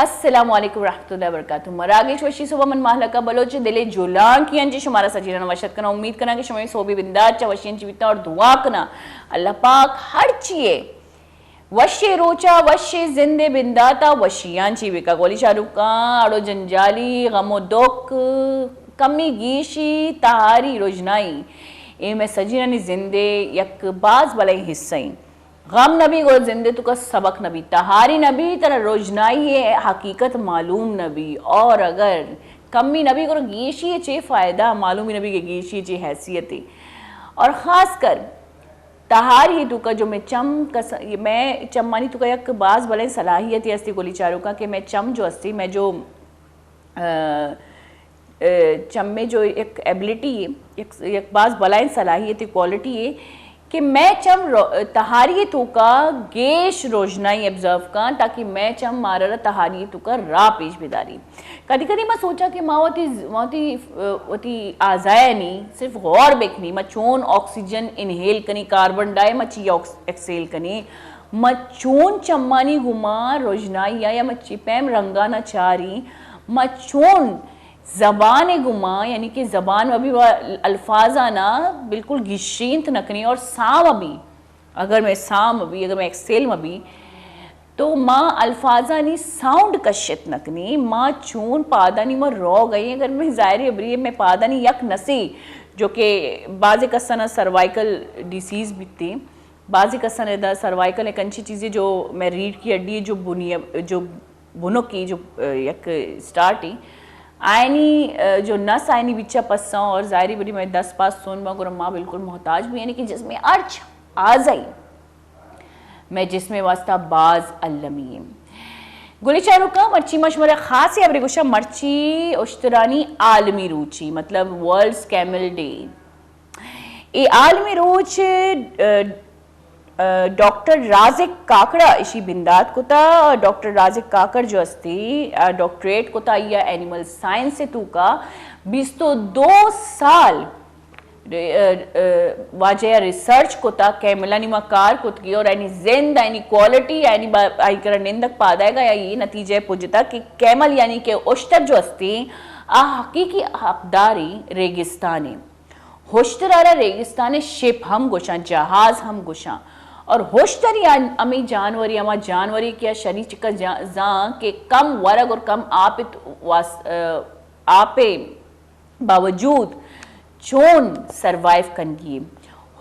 السلام علیکم ورحمۃ اللہ وبرکاتہ۔ مراگش وشی صبح من مہلکہ بلوچ دل جولان کی انجی شمارا سجیران وشت کنا۔ امید کنا کہ شماری صوبی بندات چا وشی انچی بیتا اور دعا کنا اللہ پاک ہر چیئے وشے روچا وشے زندے بنداتا وشیان چی بکا۔ گولی شاہ رخ خان اڑو جنجالی غم و دکھ کمی گیشی تہاری رژنائی، اے مئے سجینانی زندے یک باز بلائیں حصہ ایں۔ غم نبی گڑا زندے توکا سبق نبی، تہاری نبی ترا رژنائی حقیقت معلوم نبی، اور اگر کمی نبی گڑا گیشی چے فائدہ، معلومی نبی کہ گیشی چے حیثیت۔ اور خاص کر تہاری توکا جو مئے چم کس، مئے چمانی توکا یک باز بلائیں صلاحیتی ہستی گولی چاروکا کہ مئے چم جو ہستی، مئے جو، آ، آ، چمے جو یک ایبلٹی ہے، یک، یک باز بلائیں صلاحیتی کوالٹی ہے کہ مئے چم رو-، تہاری توکا گیش روژنائی ابزرو کن تاکہ مئے چم مارا تہاری توکا راہ پیش بداری۔ کدی کدی ما سوچاں کہ ما وتی، وتی، وتی اعضایانی صرف غور بکنی، ما چون آکسیجن انہیل کنی، کاربن ڈائی ما چی آکس-، ایکسیل کنی، ما چون چمانی گما رژنائی یا، یا ما چی پیم رنگانا چاری، ما چون زبان گما، یعنی کہ زبان و بھی الفاظانا بالکل گشینت نکنی اور سام بھی اگر مئے سام بی، اگر مئے ایکسیل مہ بی، تو ما الفاظانی ساؤنڈ کشت نہ کنیں، ما چون پادانی ما روگ ء ایں۔ اگر مئے ظاہری ابری مئے پادانی یک نسے، جو کہ بعض کسانا سروائیکل ڈیسیز بیتی، بعض کسانا دا سروائیکل ایک انچی چیزے جو مئے ریڑھ کی ہڈی جو بنی-، جو بنکی جو، ء، یک اسٹارٹ ای آئینی، ء، جو نس آئینی بچا پساں اور ظاہری بری مئے دست پاس سن ما گرا ما بالکل محتاج بھی، یعنی کہ جسم ہرچ آزائی مئے جسم واسطہ باز المی ایں۔ گلی چاروکاں مرچی ما شمارا خاصی ہبرے گوشاں، مرچی اشترانی عالمی روچی، مطلب ورلڈ کیمل ڈے۔ اے عالمی روچ، ء، ء، ڈاکٹر رازق کاکڑ ء ایشی بندات کتا۔ ڈاکٹر رازق کاکڑ جو استی، ء، ڈاکٹریٹ کتا آئی ء اینیمل سائنس ء توکا بیست و دو سال، ء، ء، واجہ ء ریسرچ کتا، کیملانی ما کار کتگی اور اینی زند، اینی کوالٹی، اینی با-، آئی کرا نندگ پادائگا یا یہ نتیجہ پجتا کہ کیمل یعنی کہ اشتر جو استی، آ حقیقی حقداری ریگستانی ہشتر ء را ریگستان ء شپ ہم گوشاں، جہاز ہم گوشاں۔ اور ہشتر یا ہمے جانوری، ہما جانوری کہ شری چکا جا-، زان کہ کم ورگ اور کم آپ ات-، واس-، ء، آپ ء باوجود چون سروائیو کنگی۔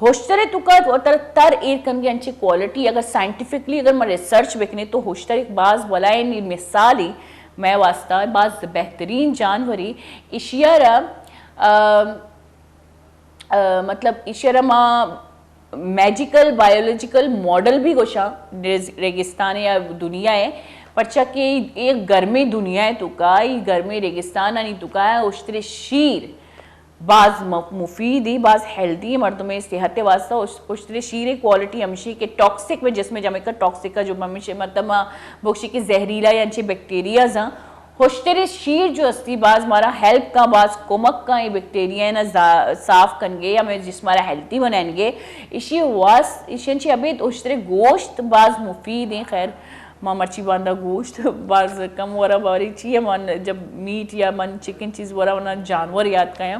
ہشتر ء توکا وتر تر ایر کنگی انچی کوالٹی، اگر سائنٹیفکلی اگر ما ریسرچ بکنیں تو ہشتر ایک باز بلائیں مثالی مئے واسطہ، باز بہترین جانوری۔ اشیا را، ام، ء، مطلب، ایشرا ما میجیکل بایولوجیکل ماڈل بھی گوشاں، ریز-، ریگستان یا دنیا ہے، پرچا کہ ایک گرمی دنیا ہے توکا، ای گرمی ریگستان آنی توکا ہے، اشترے شیر باز م-، مفید ہی، باز ہیلدی مردم صحت واسطہ۔ اش-، اشترے شیر کوالٹی ہمشی کہ ٹاکسک میں جسم جمع کر ٹاکسک کا جو ہمشی مطلب ما بخشی کہ زہریلا یا انچے بیکٹیریاز ہیں، ہشترے شیر جو استی باز مارا ہیلپ کن، باز کمک کن، اے بیکٹیریا نا زا-، صاف کنگے، ہمیں جسم مارا ہیلتھی بنائنگے۔ اشی واس-، اشی انچی ابید ہشترے گوشت باز مفید ہیں۔ خیر، ما مرچی باندا گوشت باز کم ورا باری چی ہے، من جب میٹ یا من چکن چیز ورا ونا جانور یاد کایاں۔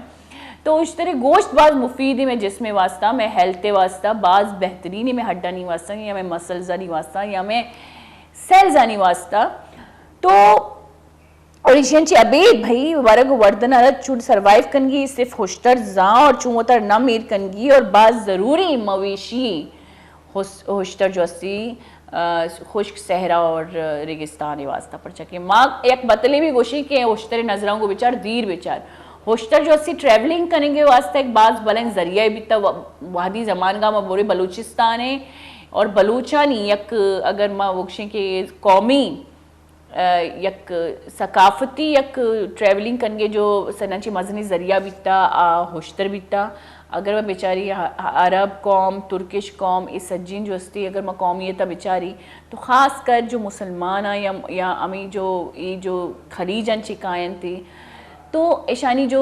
تو اشترے گوشت باز مفید ہیں میں جسم واسطہ، میں ہیلتھ واسطہ باز بہترین ہے، میں ہڈانی واسطہ یا میں مسلزانی واسطہ یا میں سیلزانی واسطہ۔ تو اور ایشی انچی ابید بھئی ورگ و وردن ء چون سروائیو کنگی، صرف ہشتر زاں اور چون وتر نم ایر کنگی اور باز ضروری مویشی ہس-، ہشتر جو استی، آ، خشک صحرا اور ریگستان واسطہ، پرچا کہ ما یک بتلے بھی گوشی کہ ہشتر نظراں کو بچار، دیر بچار۔ ہشتر جو استی ٹریولنگ کنگے واسطہ ایک باز بلند ذریعہ بیتا۔ و-، وہدی زمانگا ما بورے بلوچستان ہے اور بلوچانی یک اگر ما بگشیں کہ قومی ء یک ثقافتی یک ٹریولنگ کنگے جو سناں چہ مزنیں ذریعہ بیتا، آ ہشتر بیتا۔ اگر ما بچاری ہ-، عرب قوم، ترکش قوم، اے سجین جو استی، اگر ما قومیت ء بچاری تو خاص کر جو مسلمان آں یا، یا ہمیں جو، اے جو خلیج آں چہ کاینت، تو اشانی جو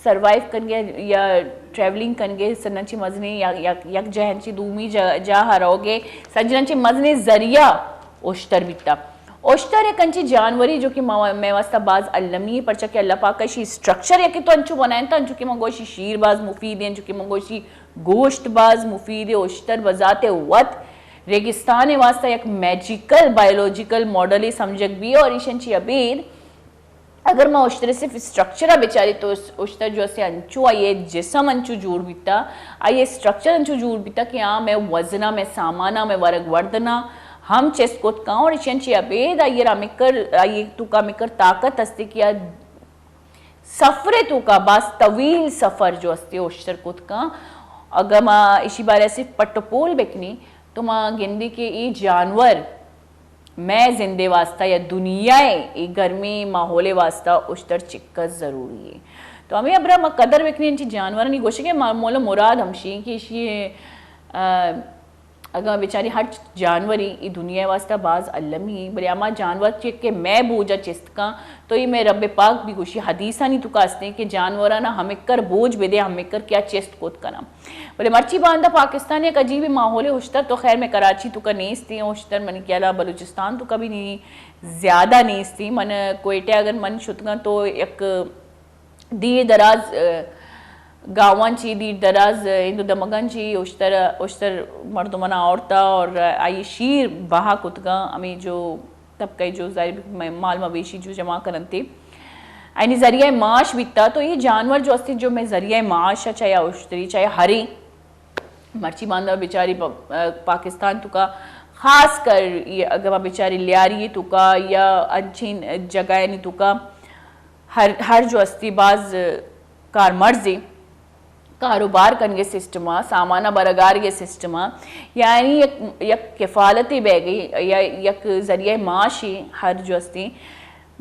سروائیو کنگے یا ٹریولنگ کنگے سناں چہ مزنیں یا، یا یک جاہ چہ دومی جاہ، جاہ روگے سجناں چہ مزنیں ذریعہ ہشتر بیتا۔ اشتر یک انچیں جانورے جو کہ ما، مئے واسطہ باز المی ایں، پرچا کہ اللہ پاک ءَ اشی اسٹرکچر یکے تو انچو بنائینتا، انچو کہ من گوشی شیر باز مفید ایں، انچو کہ من گوشی گوشت باز مفید ایں۔ اشتر بذات وت ریگستان ءِ واسطہ یک میجیکل بایولوجیکل ماڈلے سمجھگ بی اور ایشاں چی ابید اگر ما اشتر ءِ صرف اسٹرکچر ءَ بچاری تو اس-، اشتر جو اسے انچو آئی ءِ جسم انچو جوڑ بیتا، آئی ءِ اسٹرکچر انچو جوڑ بیتا کہ آ مئے وزن ءَ، مئے سامان ءَ، مئے ورگ وردن ءَ ہم چست کت کن اور ایشاں چی ابید آئی ءَ را ہمکر، آئی ءِ توکا ہمکر طاقت ہستی کہ آ سفر ءِ توکا باز طویل سفر جو استی اشتر کت کن۔ اگاں ما ایشی بارے ءَ صرف پٹ و پول بکنی تو ما گندی کہ اے جانور مئے زند ءِ واسطہ یا دنیا ءِ اے گرمیں ماحول ءِ واسطہ اشتر چکس ضروری ایں۔ تو ہمے ہبرا ما قدر بکنیں انچیں جانورانی گوشگ ءِ ما-، مول ءُ مراد ہمشی ایں کہ ایشی، آ، اگاں بچاری ہر جانورے اے دنیا ءِ واسطہ باز المی ایں، بلے ہما جانور چی کہ مئے بوجا چست کن تو اے مئے رب پاک بھی گوشی حدیثانی توکا استیں کہ جانوراناں ہمکر بوج بدے، ہمکر کہ آ چست کت کناں۔ بلے مرچی باندا پاکستان یک عجیبیں ماحولے، اشتر تو خیر مئے کراچی توکا نیستیں، اشتر منی خیالا بلوچستان توکا بھی نی زیادہ نیستیں۔ من کوئٹہ اگر من شتگاں تو یک دیر دراز، آ، گاواں چی دیر دراز، آ، ہندو دمگاں چی اشتر، اشتر مردمانا آورتا اور آئی شیر بہا کتگا، ہمیں جو طبقہ جو ظاہر مال مویشی جو جمع کرنتے، آئینی ذریعہ معاش بیتا، تو یہ جانور جو استی جو مئے ذریعہ معاش ہے، چاہے اشتری، چاہے ہرے، مرچی باندا بیچاری پا-، پاکستان توکا خاص کر یہ اگر بیچاری لیاری توکا یا انچین جگہانی توکا ہر، ہر جو استی باز کارمرزی کاروبار کنگے سسٹم ءَ، سامان ءَ برگارگے سسٹم ءَ، یعنی یک، یک کفالتے بیگی یا یک ذریعہ معاشی ہر جو استی۔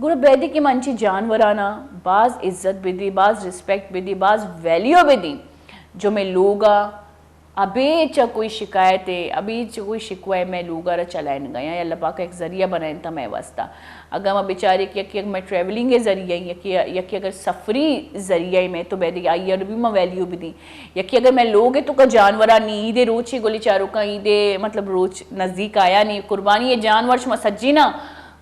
گڑا بیدی کہ من چی جانورانا باز عزت بدی، باز ریسپیکٹ بدی، باز ویلیو بدی، جو میں لوگا ابید چہ کوئی شکایت ءَ، ابید چہ کوئی شکوہ ءَ مئے لوگ ءَ را چلائینگ ءَ یا اللہ پاک ءَ یک ذریعہ بنائینتا مئے واسطہ۔ اگاں ما بچارے کہ یکے یک مئے ٹریولنگ ءِ ذریعہ ایں، یکے، یکے اگر سفری ذریعہ ایں مئے تو بیدے آئی ءَ بھی ما ویلیو بدیں۔ یکے اگر مئے لوگ ءِ توکا جانوراں نی عید ءِ روچے گلی چاروکاں عید ءِ مطلب روچ نزدیک آیا نی قربانی ءِ جانور شما سجیناں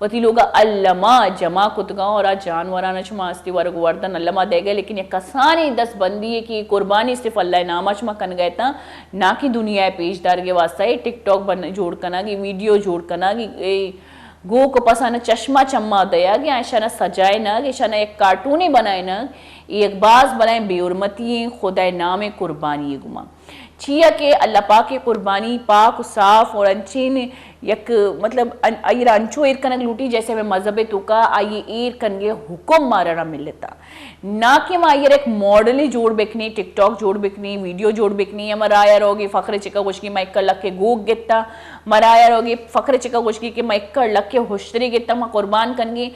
وتی لوگا الما جمع کتگاں اور آ جانورانا شما استی ورگ وردن الما دئیگئے، لیکن یک کسانیں دست بندی اے کہ اے قربانی صرف اللہ ءِ ناما شما کنگئے تاں، نا کہ دنیا ءِ پیش دارگئے واسطہ اے ٹک ٹاک بن-، جوڑ کنگ، اے ویڈیو جوڑ کنگ، اے گوک و پسانا چشما چما دئیگ، یا اشانا سجائینگ، اشانا یک کارٹونے بنائینگ، اے یک باز بلائیں بے حرمتی ایں خدا ءِ نام ءِ قربانی ءِ گوما۔ چیا کہ اللہ پاک ءِ قربانی پاک و صاف اور انچین یک، مطلب، ان-، آئی را انچو ایر کنگ لوٹی جیسے ہمیں مذہب ءِ توکا آئی ءِ ایر کنگ ءِ حکم مارا را ملتا۔ نا کہ ما آئی را یک ماڈلے جوڑ بکنیں، ٹک ٹاک جوڑ بکنیں، ویڈیو جوڑ بکنیں، یا ما رایا روگی فخر چکا گوشگی ما ایک لکھ ءِ گوک گتا، ما رایا روگی فخر چکا گوشگی کہ ما ایک لکھ ءِ ہشتری گتا، ما قربان کنگی۔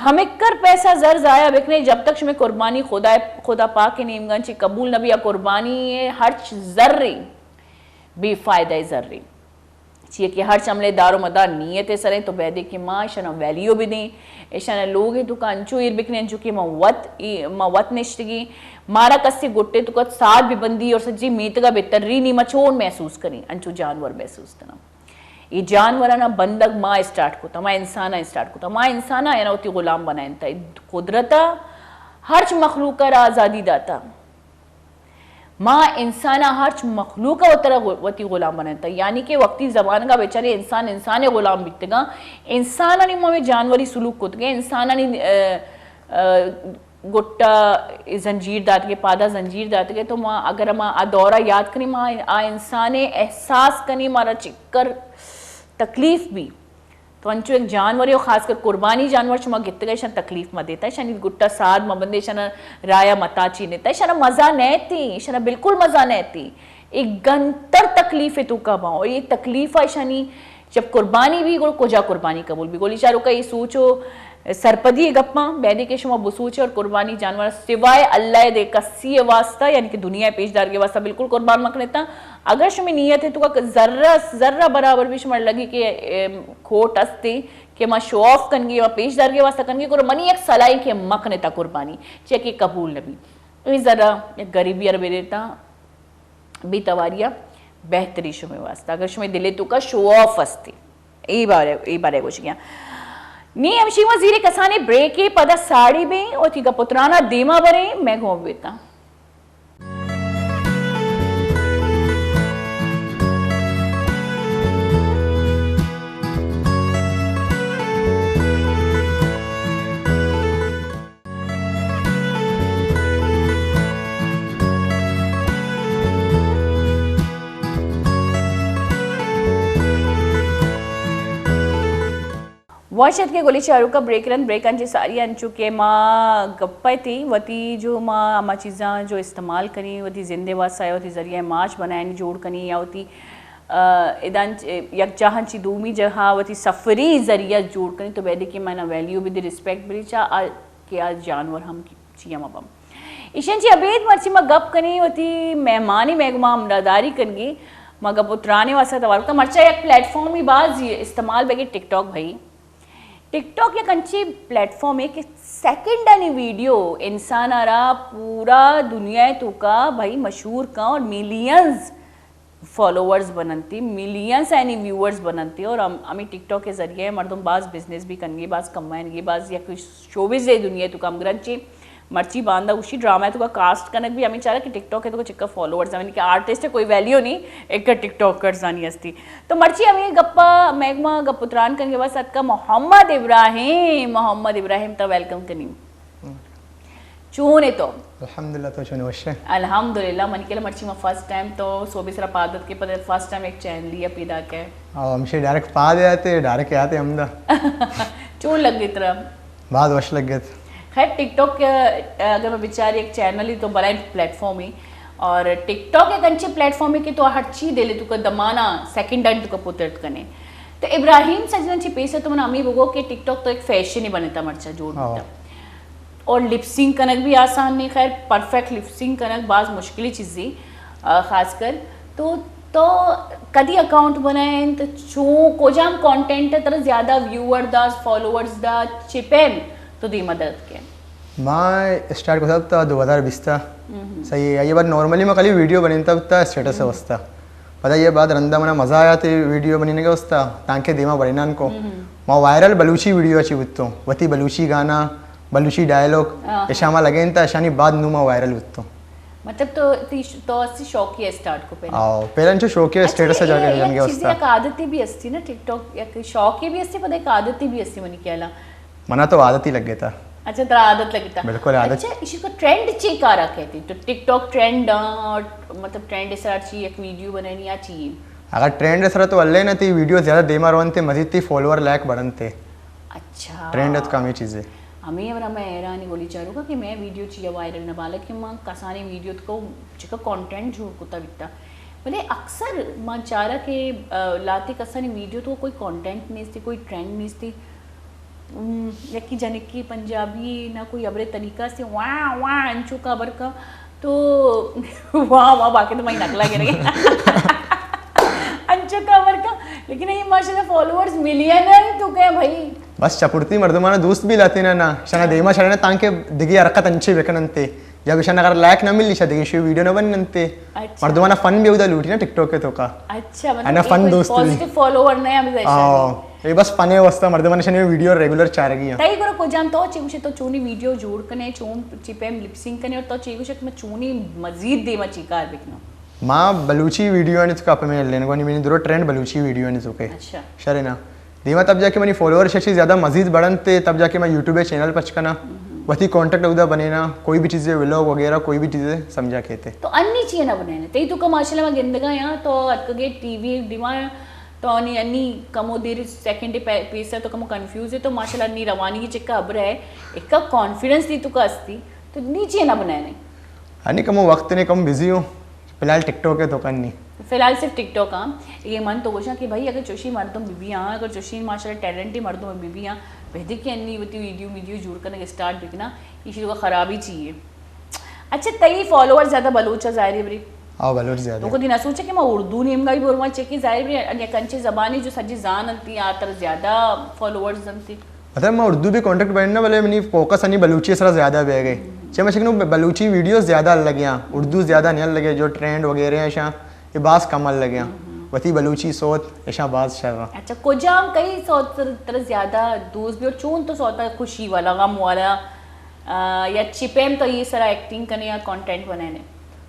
ہمکر پیسہ زر ضائع بکنے، جب تک شمے قربانی خدا، خدا پاک ءِ نیمگا چی قبول نبی، آ قربانی ءِ ہرچ زرے بے فائدہ ءِ زرے۔ چیئے کہ ہرچ عملے دار و مدار نیت ءِ سریں تو بیدے کہ ما اشانا ویلیو بدیں، اشانا لوگ ءِ توکا انچو ایر بکنیں انچو کہ ما وت ای-، ما وت نشتگیں، مارا کسے گٹے توکا ساد ببندی اور سجی میتگا بترینی ما چون محسوس کنیں، انچو جانور محسوس کناں۔ اے جانورانا بندگ ما اسٹارٹ کتا، ما انسانا اسٹارٹ کتا، ما انسانا اینا وتی غلام بنائینتا۔ اے قدرتا ہرچ مخلوقا را آزادی داتا۔ ما انسانا ہرچ مخلوقا وترا غ-، وتی غلام بنائینتا۔ یعنی کہ وقتی زمانگا بیچارے انسان انسان غلام بیتگا، انسانانی ما جانوری سلوک کتگے، انسانانی، ا، ا، گٹا زنجیر داتگے، پادا زنجیر داتگے، تو ما اگر ما آ دورا یاد کنیں، ما آ انسان احساس کنیں، مارا چکر تکلیف بی۔ تو انچو ایک جانورے و خاص کر قربانی جانور شما گتگا، ایشان تکلیف ما دیتا، ایشانی گٹا ساد ما بندے، ایشان رایا متا چی نیتا، ایشان مزہ نیتی، ایشان بالکل مزہ نیتی۔ ایک گنتر تکلیف توکا با، اور یہ تکلیف ایشانی جب قربانی بی، گڑا کجا قربانی قبول بی؟ گولی چاروکا یہ سوچو سرپدی گپاں، بیدے کہ شما بسوچے اور قربانی جانور سوائے اللہ دے کسی واسطہ، یعنی کہ دنیا پیش دارگے واسطہ بالکل قربان مکنتا۔ اگر شمی نیت ہے تو کہ ذرہ، ذرہ برابر بھی شما لگی کہ، اے، کھوٹ استے کہ ما شو آف کنگی و پیش دارگے واسطہ کنگی، گڑا منی یک صلاح ہے کہ مکنتا قربانی، چیا کہ قبول نبی۔ اے ذرہ یک غریبی ار بدیتا، بے تواریا بہتری شمے واسطہ۔ اگر شمے دلے توکا شو آف استے، اے بارے، اے بارے گوشگیاں۔ نی ہمشی ما زیرے کسانیں بریکے، پدا ساڑی بیں، وتی گپ و ترانا دیما بریں، مئے گوما بیتاں۔ وش اتکے گلی چاروکاں، بریک رند، بریکاں چہ ساری انچو کہ ما گپ ء تیں وتی جو ما ہما چیزاں جو استعمال کنیں وتی زند ء واسطہ یا وتی ذریعہ معاش بنائیں جوڑ کنیں یا وتی، آ، ادان چ-، یک جاہاں چی دومی جاہا وتی سفری ذریعہ جوڑ کنیں تو بیدے کہ منا ویلیو بدی، ریسپیکٹ بدی چا آ کہ آ جانور ہم چیا مہ بم۔ ایشان چی ابید مرچی ما گپ کنیں وتی مہمانی مئے گوما ہمراہداری کنگی، ما گپ و ترانے واسطہ توار کتا۔ مرچا یک پلیٹ فارمی باز استعمال بگی ٹک ٹاک بھائی۔ ٹک ٹاک یک انچی پلیٹ فارم ہے کہ سیکنڈانی ویڈیو انسان را پورا دنیا توکا بھائی مشہور کن اور ملینز فالوورز بننتی، ملینز یعنی ویورز بننتی اور ہم، ہمیں ٹک ٹاک کے ذریعے مردم باز بزنس بھی کنگی، باز کمائنگی، باز یک شوبز ہے دنیا توکا ہم گرنچی مرچی باندا گوشی ڈرامہ توکا کاسٹ کنگ بھی ہمیں چارا کہ ٹک ٹاک ہے توکا چکا فالوورز ہمیں کہ آرٹسٹ ہے کوئی ویلیو نہیں، ایک ٹک ٹاکرز آنی ہستی۔ تو مرچی ہمیں گپا میگما گپ و تران کنگے بس اتکا محمد ابراہیم، محمد ابراہیم تا ویلکم کنیم۔ چون ہے تو؟ الحمدللہ، تو چون وش ہے؟ الحمدللہ، منی کلا مرچی ما فرسٹ ٹائم تو صوبے سرا پاد ات کے پتہ فرسٹ ٹائم ایک چینل لیا پیدا کے۔ او، ہمشے ڈائریکٹ پاد آتے، ڈائریکٹ آتے ہمدا۔ چون لگ گئی ترا؟ باز وش لگت۔ خیر، ٹک ٹاک، اگر میں بچار ایک چینل ہی تو بلائیں پلیٹ فارم ہی، اور ٹک ٹاک ایک انچے پلیٹ فارم ہے کہ تو ہر چیز دے لے، تو کا دمانا سیکنڈ ہینڈ تو کا پترت کنے۔ تو ابراہیم سجنا چی پیسا تو من امی بگو کہ ٹک ٹاک تو ایک فیشن ہی بنتا مرچا جوڑ ہاں۔ بنتا۔ اور لپ سنک کنگ بھی آسان نہیں، خیر پرفیکٹ لپ سنک کنگ باز مشکلی چیزی، آ، خاص کر تو، تو کدی اکاؤنٹ بنائیں تو چون کجام کانٹینٹ تر زیادہ ویور دا، فالوورز دا، چپین تو دیما درد کے؟ ما اسٹارٹ کو تھا دو ہزار بیس تا۔ صحیح ہے، یہ بات نارملی میں خالی ویڈیو بنین تھا اسٹیٹس واسطہ۔ پدا یہ بعد رندا منا مزہ آیا تھی ویڈیو بننے کے واسطہ، تانکہ دیما بڑھنان کو۔ ما وائرل بلوچی ویڈیو اچھی بتوں، وتی بلوچی گانا، بلوچی ڈائلاگ، ہاں۔ اشاما لگین تا، اشانی بعد نو ما وائرل بتوں۔ مطلب تو تی ش-، تو اسی شوقی اسٹارٹ کو پہلے؟ آو، پہلے انچو شوقی اچھا، اسٹیٹس یہ، جا کے یہ جنگے ایک چیز واسطہ۔ ایک عادتی بھی ہستی نا ٹک ٹاک، ایک شوقی بھی ہستی، پتہ ایک عادتی بھی ہستی منی کہلا۔ منا تو عادت ہی لگ گیا تھا۔ اچھا، ترا عادت لگتا۔ بالکل عادت۔ اچھا، اسی کو ٹرینڈ چی کارا کہتی؟ تو ٹک ٹاک ٹرینڈ، آ، اور مطلب ٹرینڈ سرا چی ایک ویڈیو بنانی آ چی؟ اگر ٹرینڈ سرا تو اللہ نہ تی ویڈیو زیادہ دیما روان تے مزید تی فالوور لائک بڑھن تے۔ اچھا۔ ٹرینڈ ات کمی چیزے۔ ہمیں ابرا میں حیرانی گولی چارو کا کہ میں ویڈیو چی وائرل نہ بالا کہ من کسانی ویڈیو کو چکا کانٹینٹ جوڑ کتا بیتا۔ بلے اکثر من چارا کہ، آ، لاتے کسانی ویڈیو تو کوئی کانٹینٹ نہیں تھی، کوئی ٹرینڈ نہیں تھی۔ ام، یکی جنکی پنجابی نہ کوئی ابرے طریقہ سے واہ واہ انچو کا ابر کا تو واہ واہ باقی تو میں نقلا گرے انچو کا ابر کا، لیکن یہ ماشاءاللہ فالوورز ملین ہیں تو کیا بھائی؟ بس چپرتی مردمانہ دوست بھی لاتے نا نا، شنا دیما شرنے تانکہ دگی حرکت انچے بکننتے۔ جب ایشان اگر لائک نہ ملی، شاید دیگه شوی ویڈیو نہ بننتے۔ اچھا۔ مردمانا فن بھی اودا لوٹی نا ٹک ٹاک کے تو کا۔ اچھا، مطلب انا ایک فن کوئی دوست بھی۔ پازیٹیو فالوور نہ ہم ایشانی۔ ہاں، یہ بس فن ہے واسطہ مردمانا شنی ویڈیو ریگولر چارگی ہیں۔ تئی گورا کجام تو چی گوشے تو چونی ویڈیو جوڑ کنے، چون چی پیم لپ سنک کنے اور تو چی گوشے کہ میں چونی مزید دیما چی کار بکنوں؟ ما بلوچی ویڈیو آنی تو کا پہ میں لین گونی منی درو ٹرینڈ بلوچی ویڈیو آنی تو کے۔ اچھا۔ شرے نا۔ دیما تب جا کے منی فالوور ششی زیادہ مزید بڑھن تے، تب جا کے میں یوٹیوب چینل پچ کنا، وتی کانٹیکٹ اودا بنینا، کوئی بھی چیزیں ولاگ وغیرہ کوئی بھی چیزیں سمجھا کہتے۔ تو انی چیئے نہ بنینے؟ تئی تو کا ماشاءاللہ میں گندگا یا تو اتکگے ٹی وی دیما تو انی، انی کمو دیر سیکنڈ پے-، پیسر تو کمو کنفیوز ہے تو ماشاءاللہ انی روانی کی چکا ابر ہے، ایک کا کانفیڈنس دی تو کا استی، تو نی چیئے نہ بنینے؟ انی کمو وقت نے کم بزی ہوں۔ فی الحال ٹک ٹاک ہے تو کن نہیں۔ فی الحال صرف ٹک ٹاک ہاں۔ یہ من تو گوشاں کہ بھائی اگر چوشی مردم بی بی ہاں، اگر چوشی ماشاءاللہ ٹیلنٹی مردم بی بی ہاں، بہدے کہ انی وتی ویڈیو ویڈیو جوڑ کنگ اسٹارٹ بکنا، یہ شروع خرابی چیئے۔ اچھا، تئی فالوور زیادہ بلوچ ہے ظاہر ہے بری؟ ہاں، بلوچ زیادہ۔ تو کدی نہ سوچے کہ میں اردو نیمگا بھی بولواں چے کہ ظاہر ہے بری، یک انچے زبانی جو سجی زان انتی، آ تر زیادہ فالوورز انتی۔ مطلب، میں اردو بھی کانٹیکٹ بننا، بلے منی فوکس انی بلوچی سرا زیادہ بہ گئے۔ چہ میں چکنو بلوچی ویڈیو زیادہ لگیاں، اردو زیادہ نہیں لگے، جو ٹرینڈ وغیرہ ہیں شاں، یہ باز کم لگیاں۔ وتی بلوچی سوت اشاں باز شر اَنت۔ اچھا، کجام کئی سوت تر، ترا زیادہ دوست بی اور چون تو سوت خوشی والا، غم والا، آ، یا چی پیم تو اے سرا ایکٹنگ کنے یا کانٹینٹ بنائینے؟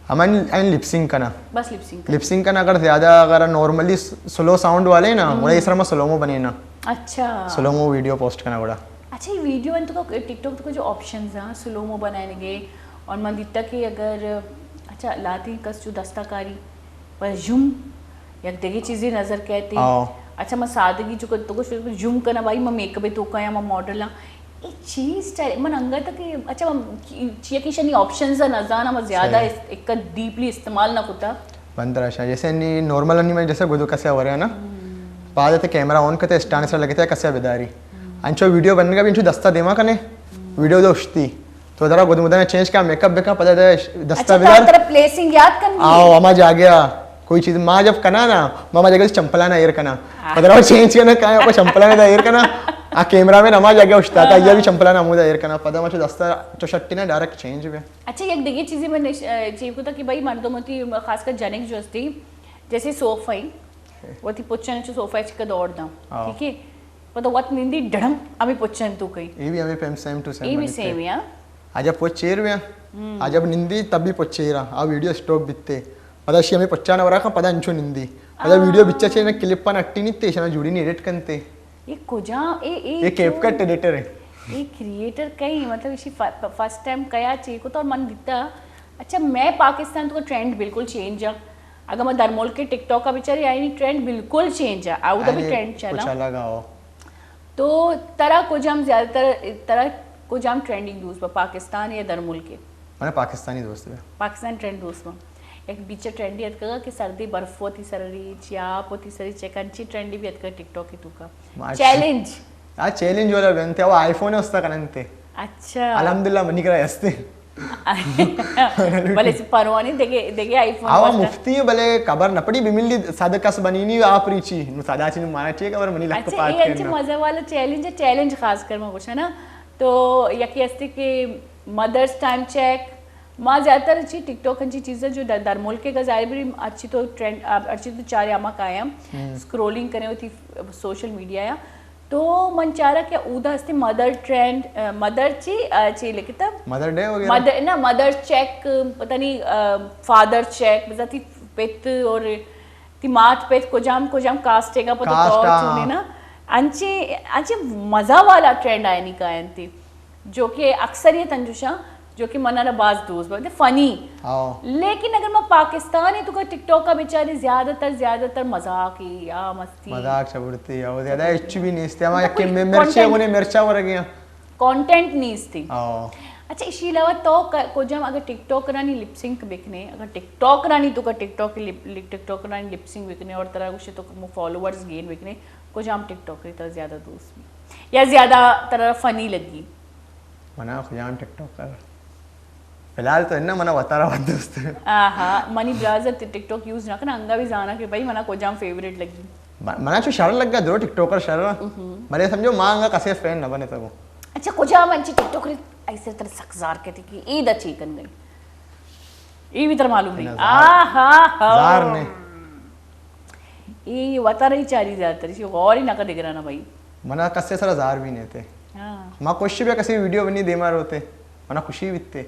ہمن این لپ سنک کنا۔ بس لپ سنک کنا۔ لپ سنک کنا، اگر زیادہ، اگر نارملی سلو ساؤنڈ والے نا، ہم۔ گڑا اے سرا ما سلومو بنینا۔ اچھا۔ سلومو ویڈیو پوسٹ کنا گڑا۔ اچھا، اے ویڈیو ان تو ٹک ٹاک تو جو آپشنز ہیں سلومو بنائینے گے، اور من دیتا کہ اگر، اچھا، لاتی کس جو دستہ کاری پر زوم، یک دگہ چیزے نظر کئیت۔ ہاں۔ اچھا، من سادگی چو تو گوش زوم کنا بھائی، من میک اپ تو کایاں، من ماڈل آں۔ اے چیز ٹائپ من انگت کہ، اچھا، من چیا کہ ایشانی آپشنز نہ زاناں، من زیادہ صحیح۔ اس، ایک ڈیپلی استعمال نہ کتا۔ بندر شاہ، جیسے نی نارمل نی، من جیسے گدو کسے ورے نا، پاد تے کیمرہ آن کتے، اسٹینڈ سر لگتے، کسے بداری۔ انچو ویڈیو بننے کا بھی انچو دستا دیما کنے، ویڈیو دو اشتی۔ تو ذرا گد مدن چینج کا، میک اپ بکا، پدا دے دستا اچھا، بدار۔ تو ترا پلیسنگ یاد کرنی ہے؟ آؤ، ہما جاگیا کوئی چیز ما جب کنا نا، ما ہما جاگہ چمپلانا ایر کنا۔ ہاں۔ پدا وہ چینج کنا، کہاں کو چمپلانا دا ایر کنا۔ آ کیمرہ مین ہما جاگہ اشتا تھا، ہاں، یہ بھی ہاں۔ چمپلانا ہمودا ایر کنا۔ پدا ما چو دستا چو شٹی نا ڈائریکٹ چینج بے۔ اچھا، یک دگہ چیزے من نش-، اے، چی کتا کہ بھائی مردم وتی، خاص کر جنک جو استی، جیسے صوفہ ہی، وتی پچن چو صوفہ چکا دور داں، ہاں۔ ٹھیک ہے؟ پدا وت نندی ڈڑم ہمیں پچن تو کئی۔ اے بھی ہمیں پیم سیم ٹو سیم اے بھی بنتے۔ سیم یا؟ آ جب پچ چیر بیا، ہم۔ آ جب نندی تب بھی پچ چیرا، آ ویڈیو اسٹاپ بیتے۔ پدا اشی ہمیں پچانا ورا کھا، پدا انچو نندی۔ پدا آ۔ ویڈیو بچا چیرا کلپ پن اٹی نیتے، شنا جوڑی نی ایڈٹ کنتے۔ اے کجا، اے، اے اے کیپ چون؟ کٹ ایڈیٹر ہے۔ اے کریئیٹر کئی، مطلب، اشی ف-، فرسٹ ٹائم کیا چی کتا اور من دیتا۔ اچھا، میں پاکستان تو ٹرینڈ بالکل چینج ہے۔ اگر میں در ملک کے ٹک ٹاک کا بچاری، آئی ٹرینڈ بالکل چینج ہے۔ آؤ دا بھی یعنی ٹرینڈ چلا۔ کچھ الگ آؤ۔ تو ترا کجام زیادہ تر، ترا کجام ٹرینڈنگ دوست با پاکستان یا در ملک کے؟ من پاکستانی دوست بے۔ پاکستان ٹرینڈ دوست با۔ یک بیچ ٹرینڈی اتکگا کہ سردی برف وتی سر ریچ یا آپ وتی سر ریچ، یک انچی ٹرینڈی بھی اتکگا ٹک ٹاک کی توکا۔ ماشاء-، چیلنج۔ آ چیلنج والا بنتے، وہ آئی فون استا کننتے۔ اچھا۔ الحمدللہ منی کرا استے۔ بلے چی پروانی دگے، دگے آئی فون آوا واسطہ۔ مفتی ہے، بلے خبر نہ پڑی، بملی صد کس بنینی آپ ریچی۔ نو صدا چی نو مانا ٹھیک ہے، خبر منی لکھ اچھا، پاک اے اچھا کرنا۔ مزہ والا چیلنج ہے، چیلنج خاص کر میں گوشا نا۔ تو یکی استے کہ مدرس ٹائم چیک، ما زیادہ تر چی ٹک ٹاک انچی چیزاں جو در، در ملک کا ظاہر بھی اچھی تو ٹرینڈ، اچھی تو چارے ہما کایا ہم۔ سکرولنگ کرے ہوتی سوشل میڈیا یا۔ تو من چارا کہ اودا ہستے مدر ٹرینڈ، آ، مدر چی، آ، چی لکھتا؟ مدر ڈے وغیرہ؟ مدر، نا، مدر چیک، پتہ نہیں، آ، فادر چیک، بزاں تی پت اور تی مات پت کجام، کجام کاسٹ ہے گا، پتہ کاسٹ، تو ہاں۔ چونے نا۔ انچے، انچے مزہ والا ٹرینڈ آئے نہیں کائن تی۔ جو کہ اکثریت انجوشاں، جو کہ من را باز دوست بوت، فنی۔ ہاں۔ لیکن اگر ما پاکستان ہے تو کا ٹک ٹاک کا بیچاری زیادہ تر، زیادہ تر مذاق ہی یا مستی۔ مذاق چبرتی ہے، وہ زیادہ ہچ بھی نہیں استے۔ ہما مطلب کہ کوئی مرچے کانٹینٹ ہونے مرچا ورگے ہیں۔ کانٹینٹ نہیں استے۔ ہاں۔ اچھا، اسی علاوہ تو ک-، کجام اگر ٹک ٹاک رانی لپ سنک بکنے، اگر ٹک ٹاک رانی تو کا ٹک ٹاک لپ، ٹک ٹاک رانی لپ سنک بکنے اور ترا گوشے تو فالوورز گین بکنے، کجام ٹک ٹاک ری ترا زیادہ دوست بھی؟ یا زیادہ ترا فنی لگی؟ منا کجام ٹک ٹاکر؟ فی الحال تو اناں منا وتارا وت دوست۔ آہا، منی برازر تے ٹک ٹاک یوز نہ کنا، انگا بھی زانا کہ بھائی منا کجام فیوریٹ لگی۔ م-، منا چو شر لگا درو ٹک ٹاکر شر۔ بلے سمجھو ما انگا کسے فین نہ بنے تگو۔ اچھا، کجام انچی ٹک ٹاکر ایسے تر سک زار کہتے کہ اے دا چی کن گئی؟ اے بھی تر معلوم نہیں۔ نہ، زار۔ آہا، ہا۔ زار نے۔ اے وتارا ہی چاری زیادہ تر، اسی غور ہی نہ کا دگرانا بھائی۔ منا کسے سرا زار بھی نہیں تے۔ ہاں۔ ما خوشی بیا کسے ویڈیو بنی دیما روتے۔ منا خوشی بیتے۔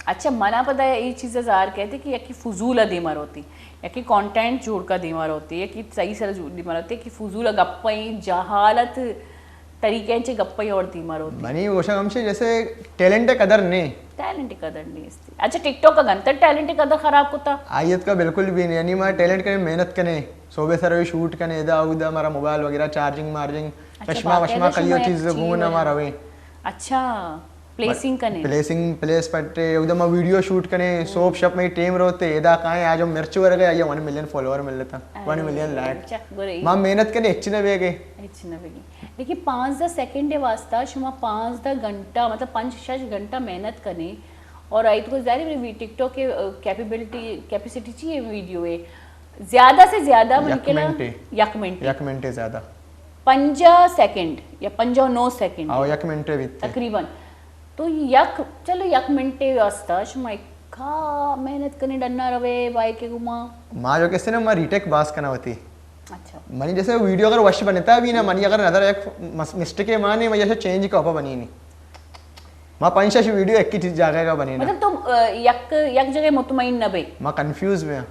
اچھا، منا پدا اے چیز زار کہتے کہ یکی فضول دیما روتی، یکی کانٹینٹ جوڑ کا دیما روتی، یکی صحیح سر جوڑ دیما روتی، یکی فضول گپیں جہالت طریقے چے گپے اور دیما روتی۔ منی گوشگ ہمشے جیسے ٹیلنٹ قدر نے۔ ٹیلنٹ قدر نہیں استی۔ اچھا، ٹک ٹاک کا گنتر ٹیلنٹ قدر خراب کتا؟ آئیت کا بالکل بھی نہیں، یعنی ما ٹیلنٹ کنے محنت کنے، صوبے سر شوٹ کنے، ادا اودا ہمارا موبائل وغیرہ چارجنگ مارجنگ، اچھا، چشمہ باقاعدہ وشمہ شما کلیو ایک چیز چیز گون ہے۔ ہمارا وے۔ اچھا۔ پلیسنگ کنے۔ پلیسنگ، پلیس پٹے، اودے ما ویڈیو شوٹ کنے، سوب شپ میں ٹیم روتے، ادا کائیں، آج ہم مرچ ورگے، آئی ون ملین فالوور ملتا، ارے، ون ملین لائک۔ چک برے۔ ما محنت کنے، ہچ نہ بیگے۔ ہچ نہ بیگے۔ لیکن پانزدہ سیکنڈ واسطہ شما پانزدہ گھنٹہ، مطلب پنچ شش گھنٹہ محنت کنے، اور آئی تو ظاہر ہے ٹک ٹاک کے، آ، کیپیبلٹی، کیپیسٹی چی ہے ویڈیو ہے۔ زیادہ سے زیادہ من یک کنا منٹ۔ یک منٹ۔ یک منٹ زیادہ۔ پنجاہ سیکنڈ یا پنجاہ و نو سیکنڈ۔ آؤ، یک منٹ بیت۔ تقریباً۔ تو یک، چلو، یک منٹ واسطہ شما ایک ہاں، محنت کنے ڈنا روے بائیک ءِ گوما۔ ما جو کسے نا، ما ریٹیک باز کنا ہوتی۔ اچھا۔ منی جیسے ویڈیو اگر وش بنتا بھی نا، منی اگر نظر ایک مسٹیک مانے، میں جیسے چینج کا اوپا بنی نہیں۔ ما پنچ شش ویڈیو ایک ہی چیز جاگہ کا بنی نا۔ مطلب تو یک یک جگہ مطمئن نہ بے؟ ما کنفیوز میں۔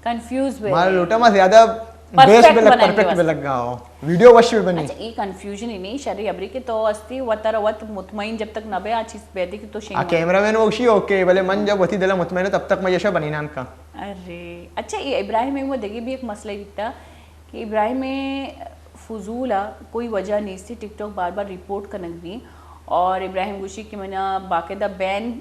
کنفیوز بے؟ ما لوٹا ما زیادہ بیس بے لگ، پرفیکٹ بے لگ گا ہو۔ ویڈیو وش بہ بنی۔ اچھا، اے کنفیوژن ہی نہیں، شری ابری کہ تو استی وتر وت مطمئن جب تک نہ بے آ چیز بیدی کہ تو شین۔ آ کیمرہ مین وشی اوکے، بلے من جب وتی دل مطمئن ہے تب تک میں یہ شو بنی نان کا۔ ارے اچھا، یہ ابراہیم ہے، وہ دیگه بھی ایک مسئلہ بیتا کہ ابراہیم فضول آ کوئی وجہ نہیں سی، ٹک ٹاک بار بار رپورٹ کنگ بھی، اور ابراہیم گوشی کہ منا باقاعدہ بین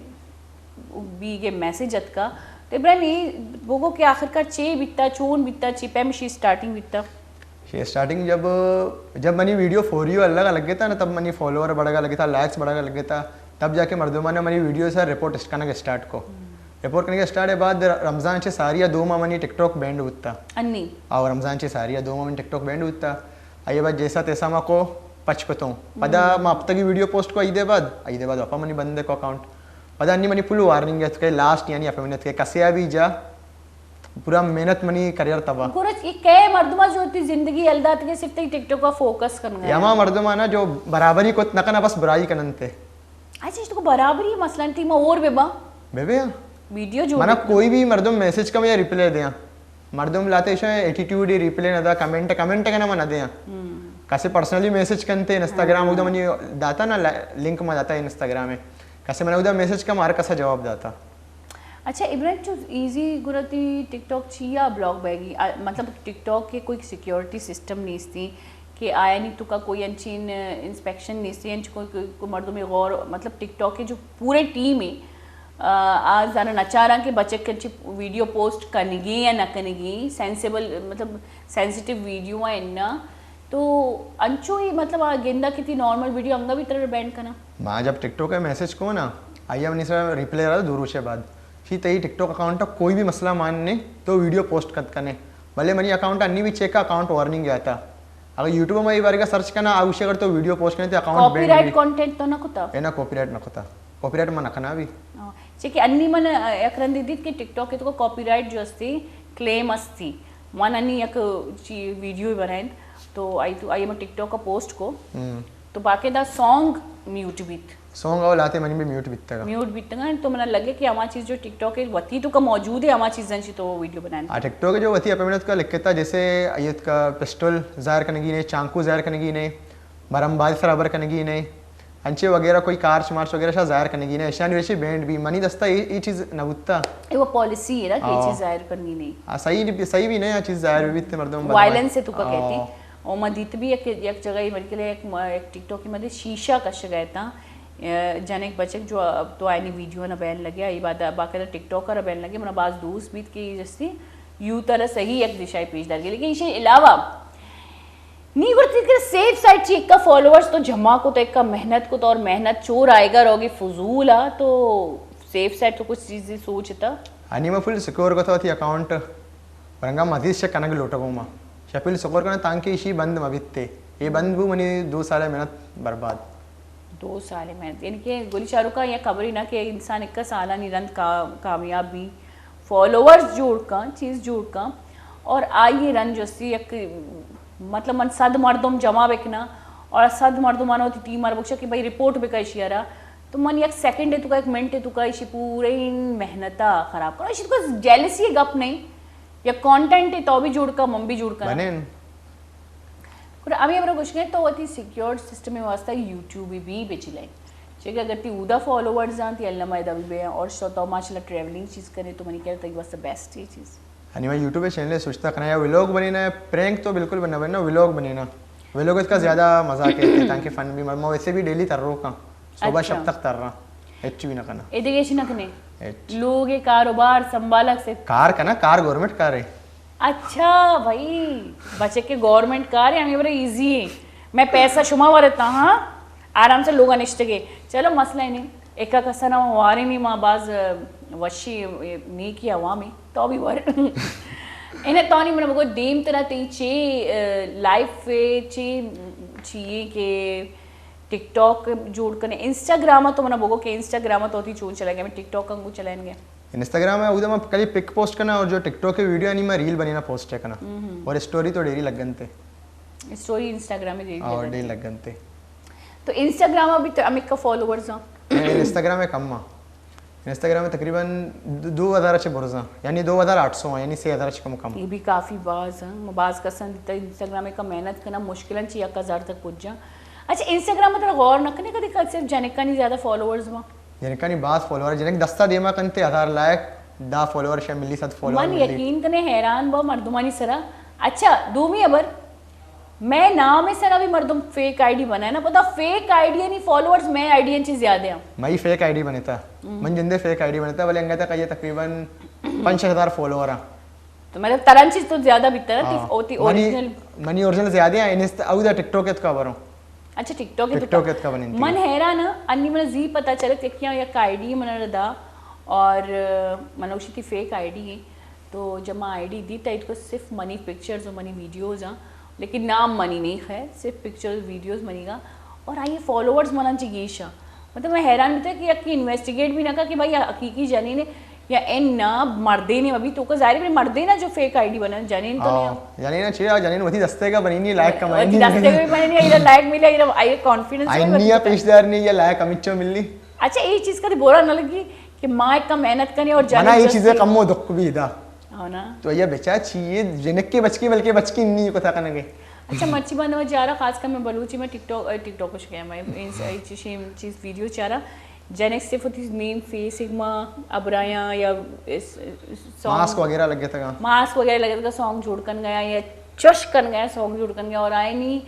بیگ ءِ میسج اتکا۔ تو ابراہیم، اے بگو کہ آخرکار چے بیتا، چون بیتا، چے پیم شی سٹارٹنگ بیتا؟ شی سٹارٹنگ جب، جب منی ویڈیو فور یو الگ لگتا نا، تب منی فالوور بڑھگا لگتا، لائکس بڑھگا لگتا، تب جا کے مردماں نے منی ویڈیو سے رپورٹ کنگ اسٹارٹ کو۔ رپورٹ کنگ اسٹارٹ ہے بعد رمضان چے ساری دو ماہ منی ٹک ٹاک بینڈ ہوتا۔ انی؟ او رمضان چے ساری دو ماہ منی ٹک ٹاک بینڈ ہوتا۔ آئی بعد جیسا تیسا ما کو پچ کتوں۔ پدا ما ہفتہ کی ویڈیو پوسٹ کو عید بعد، عید بعد واپا منی بندے کو اکاؤنٹ۔ پدا انی منی فل وارننگ ہے کہ لاسٹ یعنی اپمنت کے کسیا بھی جا پورا محنت منی کریئر تباہ۔ گورج، یہ کئے مردم جو تی زندگی الدات کے صرف تی ٹک ٹاک کا فوکس کرنا ہے؟ یما مردم آنا جو برابری کت نہ کنا، بس برائی کننتے۔ اچھا، اس کو برابری مثلاً ٹیم اور بے با؟ بے بے ہاں۔ ویڈیو جو منا کوئی بھی مردم میسج کم یا ریپلائی دیاں۔ مردم لاتے شو ایٹیٹیوڈ ہی ریپلائی نہ دا، کمنٹ، کمنٹ کنا من نہ دیاں۔ کسے پرسنلی میسج کنتے، انسٹاگرام اگدا منی داتا نا، لنک ما داتا انسٹاگرام ہے۔ کسے من اگدا میسج کم ہر کسا جواب داتا۔ اچھا ابراہیم، چو ایزی گرتی ٹک ٹاک چیا بلاک بے گی؟ آ، مطلب ٹک ٹاک کے کوئی سیکیورٹی سسٹم نیستی کہ آیانی تو کا کوئی انچین انسپیکشن نیستی، انچ کوئی، کوئی، کوئی مردم غور، مطلب ٹک ٹاک کے جو پورے ٹیم ہے، آ، آ زانا نچاراں کہ بچک انچی ویڈیو پوسٹ کنگی یا نہ کنگی، سینسیبل، مطلب سینسیٹیو ویڈیو ہیں نا، تو انچو ہی مطلب آ گندا کتی نارمل ویڈیو انگا بھی تر بینڈ کنا۔ ما جب ٹک ٹاک میسج کو نا، آئی منی سر ریپلائی رہا دو روچے بعد، شی تئی ٹک ٹاک اکاؤنٹ کوئی بھی مسئلہ مان نے تو ویڈیو پوسٹ کت کنے، بلے منی اکاؤنٹ انی بھی چیک اکاؤنٹ وارننگ آتا۔ اگر یوٹیوب میں یہ بارے کا سرچ کنا، آوشی اگر تو ویڈیو پوسٹ کنے تو اکاؤنٹ کاپی رائٹ کانٹینٹ تو نہ کتا؟ اے نا، کاپی رائٹ نہ کتا، کاپی رائٹ ما نہ کنا بھی۔ چہ کہ انی من یک رندی دیت کہ ٹک ٹاک تو کاپی رائٹ جو استی کلیم استی، من انی یک چی ویڈیو بنائیں تو آئی تو آئی من ٹک ٹاک کا پوسٹ کو تو باقاعدہ سانگ میوٹ بیت۔ سونگ او لاتے منی بھی میوٹ بیتگا۔ میوٹ بیتگا۔ تو منا لگے کہ ہما چیز جو ٹک ٹاک وتی تو کا موجود ہے، ہما چیزاں چی تو ویڈیو بنائیں۔ آ ٹک ٹاک جو وتی اپنے منت کا لکھتا، جیسے ایت کا پسٹل ظاہر کنگی نے، چانکو ظاہر کنگی نے، برم باز سرابر کنگی نے، انچے وغیرہ کوئی کارچ مارچ وغیرہ شا ظاہر کنگی نے، اشانی ویشی بینڈ بھی منی دستا یہ چیز نہ بوتا۔ اے وہ پالیسی ہے نا کہ یہ چیز ظاہر کرنی نہیں۔ آ، صحیح نہیں، صحیح بھی نہیں، یہ چیز ظاہر بھی بیت مردم وائلنس ہے تو کا کہتی۔ او ما دیت بھی یک، یک جگہ مر گلے یک، یک ٹک ٹاک مدے شیشہ کش گئے تا، جنک بچک جو تو آئینی ویڈیو نہ بین لگے، ای بعد باقاعدہ ٹک ٹاکر بین لگے، منا باز دوست بیت کہ جستی یو تر صحیح یک دشائی پیش دار گے، لیکن ایشی علاوہ نی گڑتی کہ سیف سائٹ چی، ایک کا فالوورز تو جمع کو، تو ایک کا محنت کو، تو اور محنت چور آئے گا روگی فضول آ، تو سیف سائٹ تو کچھ چیزیں سوچتا۔ ہنی ما فل سکیور کو تھا تھی اکاؤنٹ، ورنگا مزید شک کنگ لوٹگوں ما۔ شپیل سکور کناں تانکہ ایشی بند مہ بیت۔ اے بند بو منی دو سال ءِ محنت برباد۔ دو سال ءِ محنت، یعنی کہ گلی چاروکاں یک خبرے نہ کہ انسان اکا سالانی رند کا-، کامیاب بی، فالوورز جوڑ کن، چیز جوڑ کن، اور آئی رند جو استی یک، مطلب من صد مردم جمع بکناں اور صد مردماں وتی ٹیم ءَ بکشاں کہ بھئی رپورٹ بکا ایشی ءَ را، تو من یک سیکنڈ ءِ توکا، یک منٹ ءِ توکا ایشی پورے محنت ءَ خراب کناں۔ ایشی توکا جیلسی ءِ گپ نہیں۔ یک کانٹینٹ تو بھی جوڑ کن، من بھی جوڑ کناں۔ بنین۔ گڑا ہمے ہبرا گوشگ ءَ تو وتی سیکیورڈ سسٹم ءِ واسطہ یوٹیوب بھی بچلائیں۔ چیکہ اگر تی اودا فالوورز آں، تی الما ادا بھی بے، اور شو تو ماشاءاللہ ٹریولنگ چیز کنے تو منی خیال تئی واسطہ بیسٹ ہے چیز۔ ہنی ما یوٹیوب ءِ چینل ءَ سوچتا کناں یا ولاگ بنینا، پرینک تو بالکل بننا، بننا ولاگ بنینا۔ ولاگ اس کا زیادہ مزہ آتے ہیں تاکہ فن بھی، ما ویسے بھی ڈیلی تر روکاں۔ صبح شپ تک تر رہا۔ ہچ بھی نہ کنا۔ اے دگہ ہچ نہ کنے۔ ہچ۔ لوگ ءِ کاروبار سنبھالگ سے۔ کار کنا، کار گورنمنٹ کار ہے۔ اچھا بھائی، بچے کے گورنمنٹ کار ہے، ہمیں بڑا ایزی ہے۔ میں پیسہ شما ورتا ہاں، آرام سے لوگا نشتگے۔ چلو مسئلہ ہی نہیں۔ ایکا کسا نہ وارے نہیں، ما باز وشی نیکی عوامی تو بھی ور۔ انہیں تو نہیں من بگو دیم ترا تی چی لائف چی چیئے کہ ٹک ٹاک جوڑ کنے، انسٹاگرام ءَ تو منا بگو کہ انسٹاگرام ءَ تو وتی چون چلائیں گے، ہمیں ٹک ٹاک انگو چلائیں گے؟ انسٹاگرام ءَ اودا ما کلی پک پوسٹ کناں اور جو ٹک ٹاک ءِ ویڈیو آنی ما ریل بنینا پوسٹ کناں۔ اور اسٹوری تو ڈیری لگنتے۔ اسٹوری انسٹاگرام ءَ ڈیری اور لگنتے۔ ڈیری لگنتے۔ تو انسٹاگرام ءَ بھی تو ہمیں کا فالوورز ہیں؟ انسٹاگرام ءَ کم آں۔ انسٹاگرام ءَ تقریباً دو ہزار چہ برزاں، یعنی دو ہزار آٹھ سو آں، یعنی سے ہزار چہ کم کم۔ یہ بھی کافی باز ہیں۔ ما باز کسان دیتا انسٹاگرام ءَ کا محنت کناں، مشکلاً چہ یک ہزار تک پجاں۔ اچھا، انسٹاگرام ءَ ترا غور نہ کنے کدی کہ صرف جنکانی زیادہ فالوورز ماں؟ جنکانی باز فالوور، جنک دستا دیما کنتے، ہزار لائک، دہ فالوور شا ملی، صد فالوور من ملی۔ یقین کنے حیران با مردمانی سرا۔ اچھا، دومی خبر، میں نام سرا بھی مردم فیک آئی ڈی بنائے نا، پتا فیک آئی ڈی یعنی فالوورز میں آئی ڈی چی زیادہ ہیں۔ مئی فیک آئی ڈی بنتا، من جندے فیک آئی ڈی بنتا، بلے انگا تک یہ تقریباً پنچ ہزار فالوور ہیں۔ تو مطلب تران چیز تو زیادہ بہتر ہے، ہاں۔ اوتی منی، اوریجنل۔ منی اوریجنل زیادہ ہیں، انسٹا، اودا ٹک ٹاک اتکا بروں۔ اچھا، ٹک ٹاک ٹک ٹاک اتکا بننتی۔ من حیران ہاں، انی من زی پتا چلت کہ کیا یک آئی ڈی من ردا، اور من اوشی تی فیک آئی ڈی ہے۔ تو جب ما آئی ڈی دیتا، ات کو صرف منی پکچرز و منی ویڈیوز ہیں، لیکن نام منی نہیں، خیر، صرف پکچرز، ویڈیوز منی گا، اور آئی فالوورز منا چی گیشا۔ مطلب، میں حیران بیتا کہ یکی انویسٹیگیٹ بھی نہ کا کہ بھائی، حقیقی جنین ہے یا این نا مردین ہے۔ ابھی تو کا ظاہر ہے، مردین ہے جو فیک آئی ڈی بنا، جنین تو نہیں ہاں، ہے۔ جنین ہے، چیا جنین وتی دستے کا بنینی، لائک کمائنی۔ وتی دستے کا بھی بنینی، ایرا لائک ملے، ایرا آئی کانفیڈنس آئی ملے، نیا وتی پیش دار نہیں، یا لائک ہمیچو ملی۔ اچھا، یہ چیز کدی برا نہ لگی کہ ماں اتنا محنت کریں اور منا جنین یہ چیزیں کم و دکھ بھی دا۔ ہاں نا۔ تو یہ بچا چی، یہ جنک کے بچکی، بلکہ بچکی نہیں پتا کرنے گئے۔ اچھا، مرچی بند میں جا رہا، خاص کر میں بلوچی میں ٹک ٹاک، اے، ٹک ٹاک کچھ گیا، میں ان س-، اے چیز، چیز ویڈیو چارا، جنک صرف ہوتی نیم فیس، ایک ماں ابرایاں یا اس، سانگ، ماسک وغیرہ لگے تھا۔ ماسک وغیرہ لگے تھا، سانگ جوڑ کن گیا یا چش کن گیا، سانگ جوڑ کن گیا، اور آئے نہیں،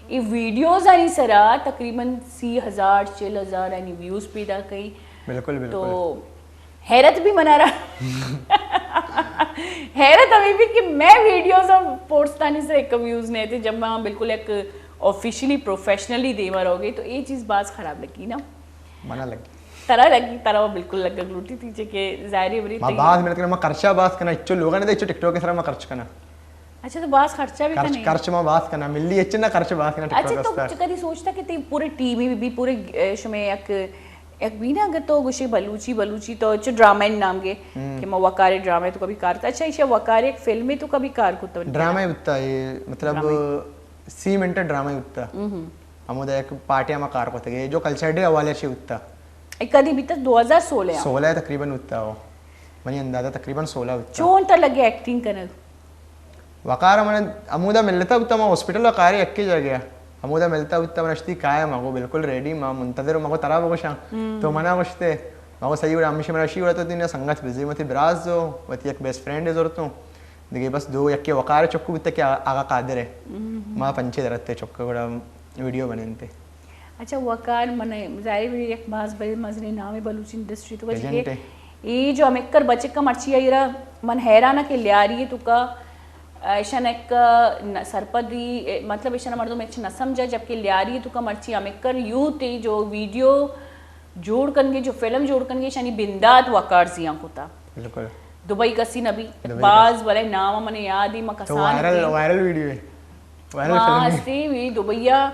یہ ویڈیوز آنی سرا تقریباً سی ہزار، چل ہزار آنی ویوز پیدا کئی۔ بالکل، بالکل۔ تو حیرت بھی منارا۔ حیرت ہمیں بھی کہ میں ویڈیوز اور پوسٹانی سے ایک ویوز نہیں تھے، جب میں بالکل ایک آفیشلی، پروفیشنلی دیما رہو گے، تو یہ چیز باز خراب لگی نا۔ منا لگی۔ ترا لگی، ترا وہ بالکل لگا لوٹی تھی، چہ کہ ظاہری بری ما تھی۔ باز محنت کرنا، ما خرچہ باز کرنا، اچھو لوگوں نے دے، اچھو ٹک ٹاک کے سرا ما خرچ کرنا۔ اچھا، تو باز خرچہ بھی خرچ، کرنے؟ خرچ ما باز کرنا، ملی اچھے نا خرچ باز کرنا، ٹک ٹاک اچھا، تو واسطہ۔ چہ کدی سوچتا کہ تی پوری ٹیم ہی بھی، پورے، اے، شمے یک، یک بھی نا، اگر تو گوشے بلوچی، بلوچی تو چہ ڈرامہ نام گے، ہم۔ کہ ما وقار ڈرامہ تو کبھی کار کرتا۔ اچھا، ایشا وقار ایک فلم تو کبھی کار کرتا؟ ڈرامہ ہی ہوتا ہے، مطلب، ڈرامہ۔ سی منٹ ڈرامہ ہی ہوتا۔ ہم۔ ہمودا یک پارٹی ہما کار کرتے گے، جو کلچر ڈے حوالے سے ہوتا۔ اے کدی بیتا؟ دو ہزار سولہ آ؟ سولہ تقریباً ہوتا ہو۔ منی اندازہ تقریباً سولہ ہوتا۔ چون تا لگے ایکٹنگ کنگ؟ وقار من ہمودا ملتا ہوتا، ما ہاسپٹل کارے یکے جا گیا۔ ہمودا ملتا ہوتا، من اشتی کایا، مگو بالکل ریڈی، ما منتظر، مگو ترا بگوشاں۔ ہم۔ تو منا گوشتے، مگو صحیح وڑا، ہمیشہ منا اشی وڑا تو تین سنگت بزی، متی براز ہو، متی یک بیسٹ فرینڈ ہے زورتوں۔ دیگه بس دو یکے وقار چکو بوتا کہ آ-، آغا قادر ہے۔ ہم۔ ما پنچے درتے چکو گڑا ویڈیو بننتے۔ اچھا، وقار من ظاہر ہے یک باز بڑے مزنی نام ہے بلوچ انڈسٹری تو۔ لیجنڈ ہے۔ اے جو ہمکر بچکا مرچی آئی را من حیران کہ لیاری تو کا، ایشان ایک ن-، سرپدی، مطلب ایشان مردم اچ نہ سمجھا، جبکہ لیاری تو کا مرچی ہمکر یوں تے جو ویڈیو جوڑ کنگے، جو فلم جوڑ کنگے، ایشانی بندات وقار زیاں کتا۔ بالکل۔ دبئی کسی نبی، دبئی باز کسی۔ بلے نام من یاد ہی، ما تو کسان وائرل، وائرل ویڈیو ہے۔ وائرل ما فلم ہے۔ ہستی وی دبئی آ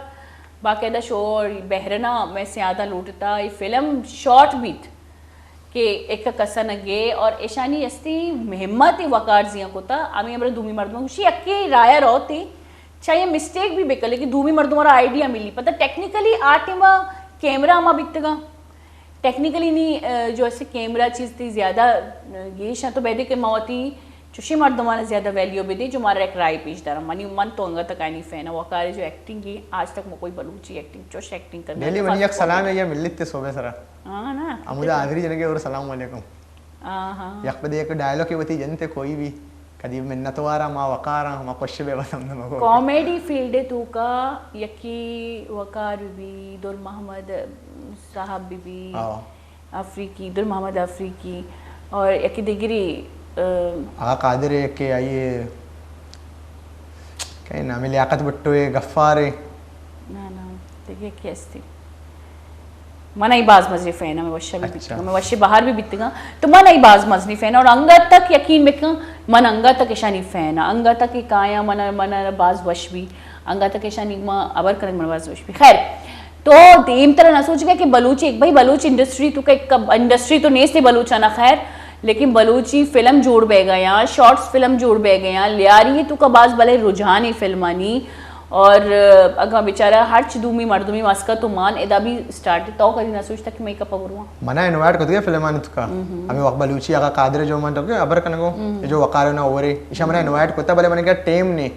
باقاعدہ شور بحرنا میں سیادہ لوٹتا، یہ فلم شارٹ بیت کہ ایک کسن گے اور ایشانی ہستی ہمت وقار زیاں کتا، ہمیں ہمرا دومی مردم گوشی یکی رایا روتی، چاہے مسٹیک بھی بکلے کہ دومی مردم را آئیڈیا ملی۔ پتہ ٹیکنیکلی آ ٹائم کیمرہ ہما بیتگا، ٹیکنیکلی نی، آ، جو ایسے کیمرہ چیز تی زیادہ، آ، گیش ہیں، تو بیدے کہ ما وتی چوشی مردمانا زیادہ ویلیو بدے جو مارا ایک رائے پیش دارا۔ منی من تو انگا تک آنی فین ہے، وقارے جو ایکٹنگ کی آج تک میں کوئی بلوچی ایکٹنگ، چوش ایکٹنگ کرنا ڈیلی منی یک سلام ہے یا ملت تے صوبے سرا۔ ہاں نا۔ ہمودا حاضری جنگے اور السلام علیکم۔ آہا۔ یک پدے یک ڈائلاگ وتی جنتے کوئی بھی، کدی منتوارا، ما وقارا، ما خوش بے بس ہم نمگو۔ کامیڈی فیلڈ تو کا یکی وقار بی، در محمد صاحب بی بی، ہاں۔ افریقی، در محمد افریقی اور یکی دیگری، آ، آغا قادر ہے کہ آئیے کئی نام ہے، لیاقت بھٹو ہے، غفار ہے۔ نہ، نہ، دیگه یکی ہستی۔ من ای باز مزنی فین ہاں، میں وشا بھی بیتگاں، میں وشی بہار بھی بیتگاں، تو من ای باز مزنی فین ہاں اور انگا تک یقین بکن، من انگا تک اشانی فین ہاں، انگا تک کہ کایا من، من باز وش بھی، انگا تک اشانی ما ابر کنگ من باز وش بھی۔ خیر، تو دیم ترا نہ سوچ گئے کہ بلوچ ایک بھائی بلوچ انڈسٹری تو کہ انڈسٹری تو نیست بلوچانا، خیر، لیکن بلوچی فلم جوڑ بیگا یا شارٹس فلم جوڑ بیگا یا لیاری تو کا باز بلے رجحانی فلمانی۔ اور اگاں بیچارہ ہرچ دومی مردمی مسکت و مان ادا بھی سٹارٹ تو کدی نہ سوچتا کہ میں کپا برواں۔ منا انوائٹ کتگے فلمانی تو کا۔ ہمیں وقت بلوچی آقا قادر جو من تو کے ابر کنگو، جو وقار نہ ہو رہے ایشا منا انوائٹ کتا بلے من کیا ٹائم نے۔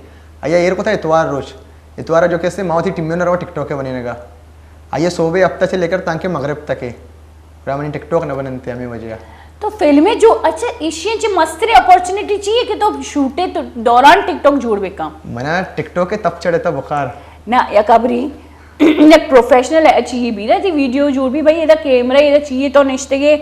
آیا ایر کتا اتوار روچ، اتوار جو کیسے ماوتی ٹیمیوں نہ روا ٹک ٹاک بنینگا۔ آئیے صوبے ہفتہ سے لے کر تانکہ مغرب تک ہے۔ برا منی ٹک ٹاک نہ بننتے ہمیں وجہ۔ تو فلمیں جو، اچھا، ایشی چی مستریں اپورچونٹی چی ہے کہ تو شوٹے تو دوران ٹک ٹاک جوڑ بکاں؟ منا ٹک ٹاک کے تپ چڑھے تا بخار۔ نہ، یک ابری، یک پروفیشنل ہے، اچھی یہ بھی نا، تھی ویڈیو جوڑ بھی بھائی، ادا کیمرہ، ادا چیئے تو نشتگے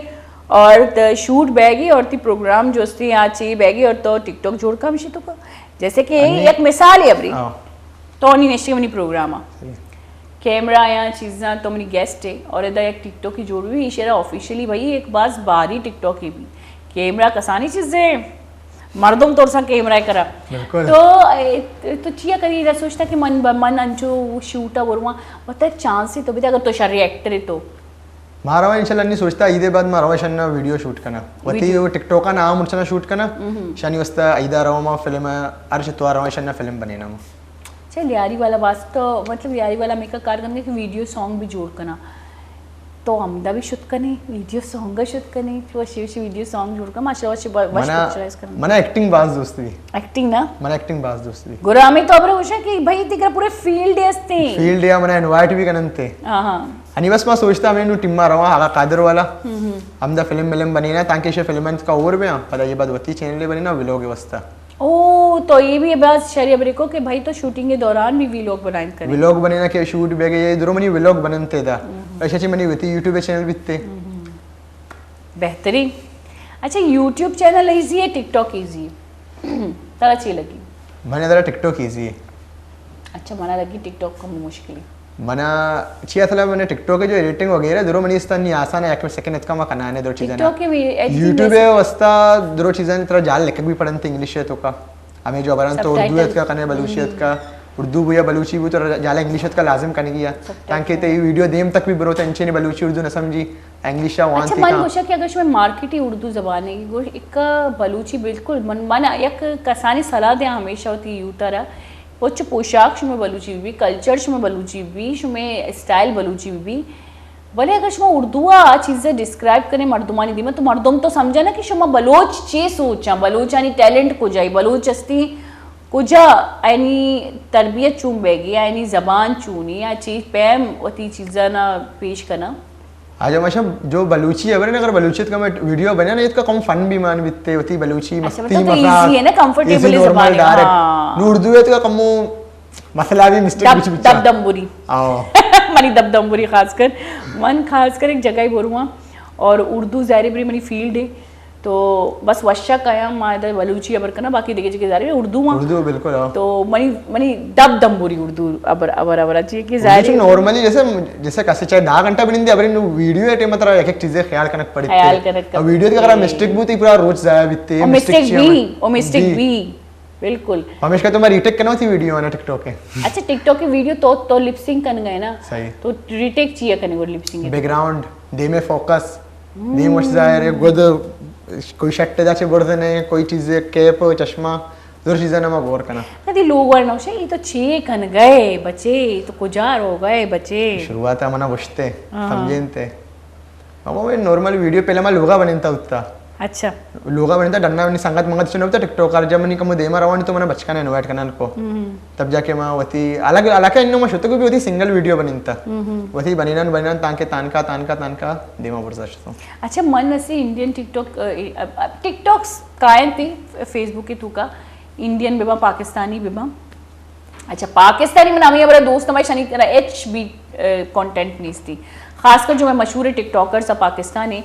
اور ت-، شوٹ بیگی اور تھی پروگرام جو استے آ چی بیگی اور تو ٹک ٹاک جوڑ کم شی تو کا۔ جیسے کہ انی یک مثال ہے ابری۔ ہاں۔ تو نی نشتگے منی پروگرام آ۔ صحیح۔ کیمرہ یا چیزاں تو منی گیسٹ ہے اور ادا یک ٹک ٹاک کی جوڑ بھی، ایشرا آفیشلی بھائی ایک باز باری ٹک ٹاک کی بھی۔ کیمرہ کسانی چیزیں، مردم ترساں کیمرہ کرا۔ بالکل۔ تو، اے، تو چیا کدی ادا سوچتا کہ من، من انچو شوٹ آ برواں، پتہ چانس ہی تو بھی اگر تو شر ایکٹر ہے تو۔ ما رواں انشاءاللہ انی سوچتا عید بعد ما رواں شنا ویڈیو شوٹ کنا۔ وتی ویڈیو۔ ٹک ٹاک نا عام شنا شوٹ کنا۔ شانی واسطہ عیدا رواں ما فلم، ہر شتوار رواں شنا فلم بنینا ما۔ اچھا، لیاری والا واسطہ، مطلب، لیاری والا میکا کار کنگے کہ ویڈیو سانگ بھی جوڑ کنا۔ تو ہمدا بھی شت کنے، ویڈیو سانگ شت کنے، تو وشی وشی ویڈیو سانگ جوڑ کنا، ماشاءاللہ، وشی ب-، وش منا، پکچرائز کنا۔ منا ایکٹنگ باز دوست بھی۔ ایکٹنگ نا؟ منا ایکٹنگ باز دوست بھی۔ گرامے تو ابرا ہوشا کہ بھائی تیکرا پورے فیلڈ استے۔ فیلڈ یا منا انوائٹ بھی کننتے۔ ہاں، ہاں۔ انی بس ما سوچتا ہمیں نو ٹیما رواں، آقا قادر والا۔ ہمدا فلم ملم بنینا تاکہ شے فلم انت کا اور بیاں، پدا یہ بعد وتی چینل بنینا ولاگ واسطہ۔ او، تو یہ بھی باز شری ابری کو کہ بھائی تو شوٹنگ کے دوران بھی ویلاگ بنائیں کرے۔ ویلاگ بنینا کہ شوٹ بیگے، یہ درو منی ویلاگ بننتے دا۔ ایسا چی منی وتی یوٹیوب چینل بیتے۔ بہترین۔ اچھا، یوٹیوب چینل ایزی ہے، ٹک ٹاک ایزی ہے؟ ترا چی لگی؟ منا ترا ٹک ٹاک ایزی ہے۔ اچھا، منا لگی ٹک ٹاک کم مشکل ہے۔ منا چی اصل ہے، منا ٹک ٹاک جو ایڈیٹنگ وغیرہ درو منی استا نی آسان ہے، ایک سیکنڈ اتکا ما کنانے درو چیزاں۔ ٹک ٹاک کے بھی ایڈیٹنگ یوٹیوب ہے واسطہ درو چیزاں ترا جال لکھ بھی پڑھنتے انگلش ہے تو کا۔ ہمیں جو بران تو اردو ہے اتکا کنے بلوچی اتکا، اردو بو یا بلوچی بو تو جال انگلش اتکا لازم کنے گیا۔ تاکہ تے ویڈیو دیم تک بھی برو تو انچے نے بلوچی اردو نہ سمجھی، انگلش وان اچھا، تھی من کا۔ گوشا کہ اگر شما مارکیٹی اردو زبان ہے، گوش اکا بلوچی بالکل، من، من یک کسانی صلاح دیاں ہمیشہ ہوتی یوتا را، پچ پوشاک شمئے بلوچی بی، کلچر شمئے بلوچی بی، شمئے اسٹائل بلوچی بی، بلے اگر شما اردو آ چیزے ڈسکرائب کنے مردمانی دیما تو مردم تو سمجھا نا کہ شما بلوچ چے سوچاں، بلوچانی ٹیلنٹ کجائی، بلوچ استی کجا، اینی تربیت چون بیگی، اینی زبان چونی، آ چی پیم وتی چیزانا پیش کنا۔ آج ہمیشہ جو بلوچی ہے، اگر بلوچیت کا میں ویڈیو بنیا نا، ات کا کم فن بھی مان بیتے، وتی بلوچی اچھا، مستی مطلب تو مذاق، ایزی ہے نا، کمفرٹیبل ایزی ہے نارمل زبان، ڈائریکٹ۔ ہاں۔ نو اردو ات کا کمو مسئلہ بھی مسٹیک دب، کچھ بچا۔ دب دمبوری۔ آؤ۔ منی دب دمبوری خاص کر، من خاص کر ایک جگہ ہی بولوں ہاں، اور اردو ظاہر ہے بری منی فیلڈ ہے، تو بس وشک آیا، ما ادھر بلوچی ابر کنا، باقی دیگه جگہ ظاہر ہے اردو ہاں۔ اردو بالکل، ہاں۔ تو منی، منی دب دمبوری اردو ابر، ابر، ابر، چی کہ اردو ظاہر چی ہے۔ نارملی جیسے، جیسے کسی چاہے دہ گھنٹہ بھی نہیں دے، ابر انو ویڈیو ہے ٹائم ترا ایک ایک چیزیں خیال کنک پڑی۔ خیال کنک اب ویڈیو کی اگر پڑی۔ مسٹیک بھی ہوتی، پورا روچ ضائع بیتے، اور مسٹیک مسٹیک چی بھی، ہمیں؟ اور مسٹیک جی۔ بھی۔ بالکل۔ ہمیشہ تو میں ریٹیک کرنا تھی ویڈیو آنا ٹک ٹاک ہے۔ اچھا، ٹک ٹاک کی ویڈیو تو، تو لپ سنک کن گئے نا؟ صحیح۔ تو ریٹیک چیئے کنے گوڑ لپ سنک؟ بیک گراؤنڈ، دیم فوکس، دیم وش ظاہر ہے، گد کوئی شٹ دا چے برزنے، کوئی چیز کیپ، چشمہ، زور چیزاں نہ ما غور کنا۔ کدی لوگ ور نوشے، یہ تو چیئے کن گئے بچے، تو کجا رو گئے بچے؟ شروعات ہے منا گوشتے، ہاں۔ سمجھین تے۔ ہمو نارمل ویڈیو پہلے ما لوگا بنینتا ہوتا۔ اچھا۔ لوگا بنینتا، ڈنا منی سنگت منگت چنے ہوتا ٹک ٹاکر، جب منی کمو دیما روانی تو منا بچکانا انوائٹ کنن کو۔ ہم۔ تب جا کے ما وتی الگ علاقہ انو ما شتو کو بھی وتی سنگل ویڈیو بنینتا۔ ہم۔ وتی بنینن بنینن تانکہ تانکا، تانکا، تانکا دیما برزا شتو۔ اچھا، من ویسے انڈین ٹک ٹاک، ٹک ٹاکس کائن تے فیس بک تو کا، انڈین ببا، پاکستانی ببا۔ اچھا، پاکستانی من ہمیں ہمارا دوست ہمارے شنی کرا ایچ بی، اے، کنٹینٹ نیستی۔ خاص کر جو میں مشہور ٹک ٹاکرز پاکستان ہے،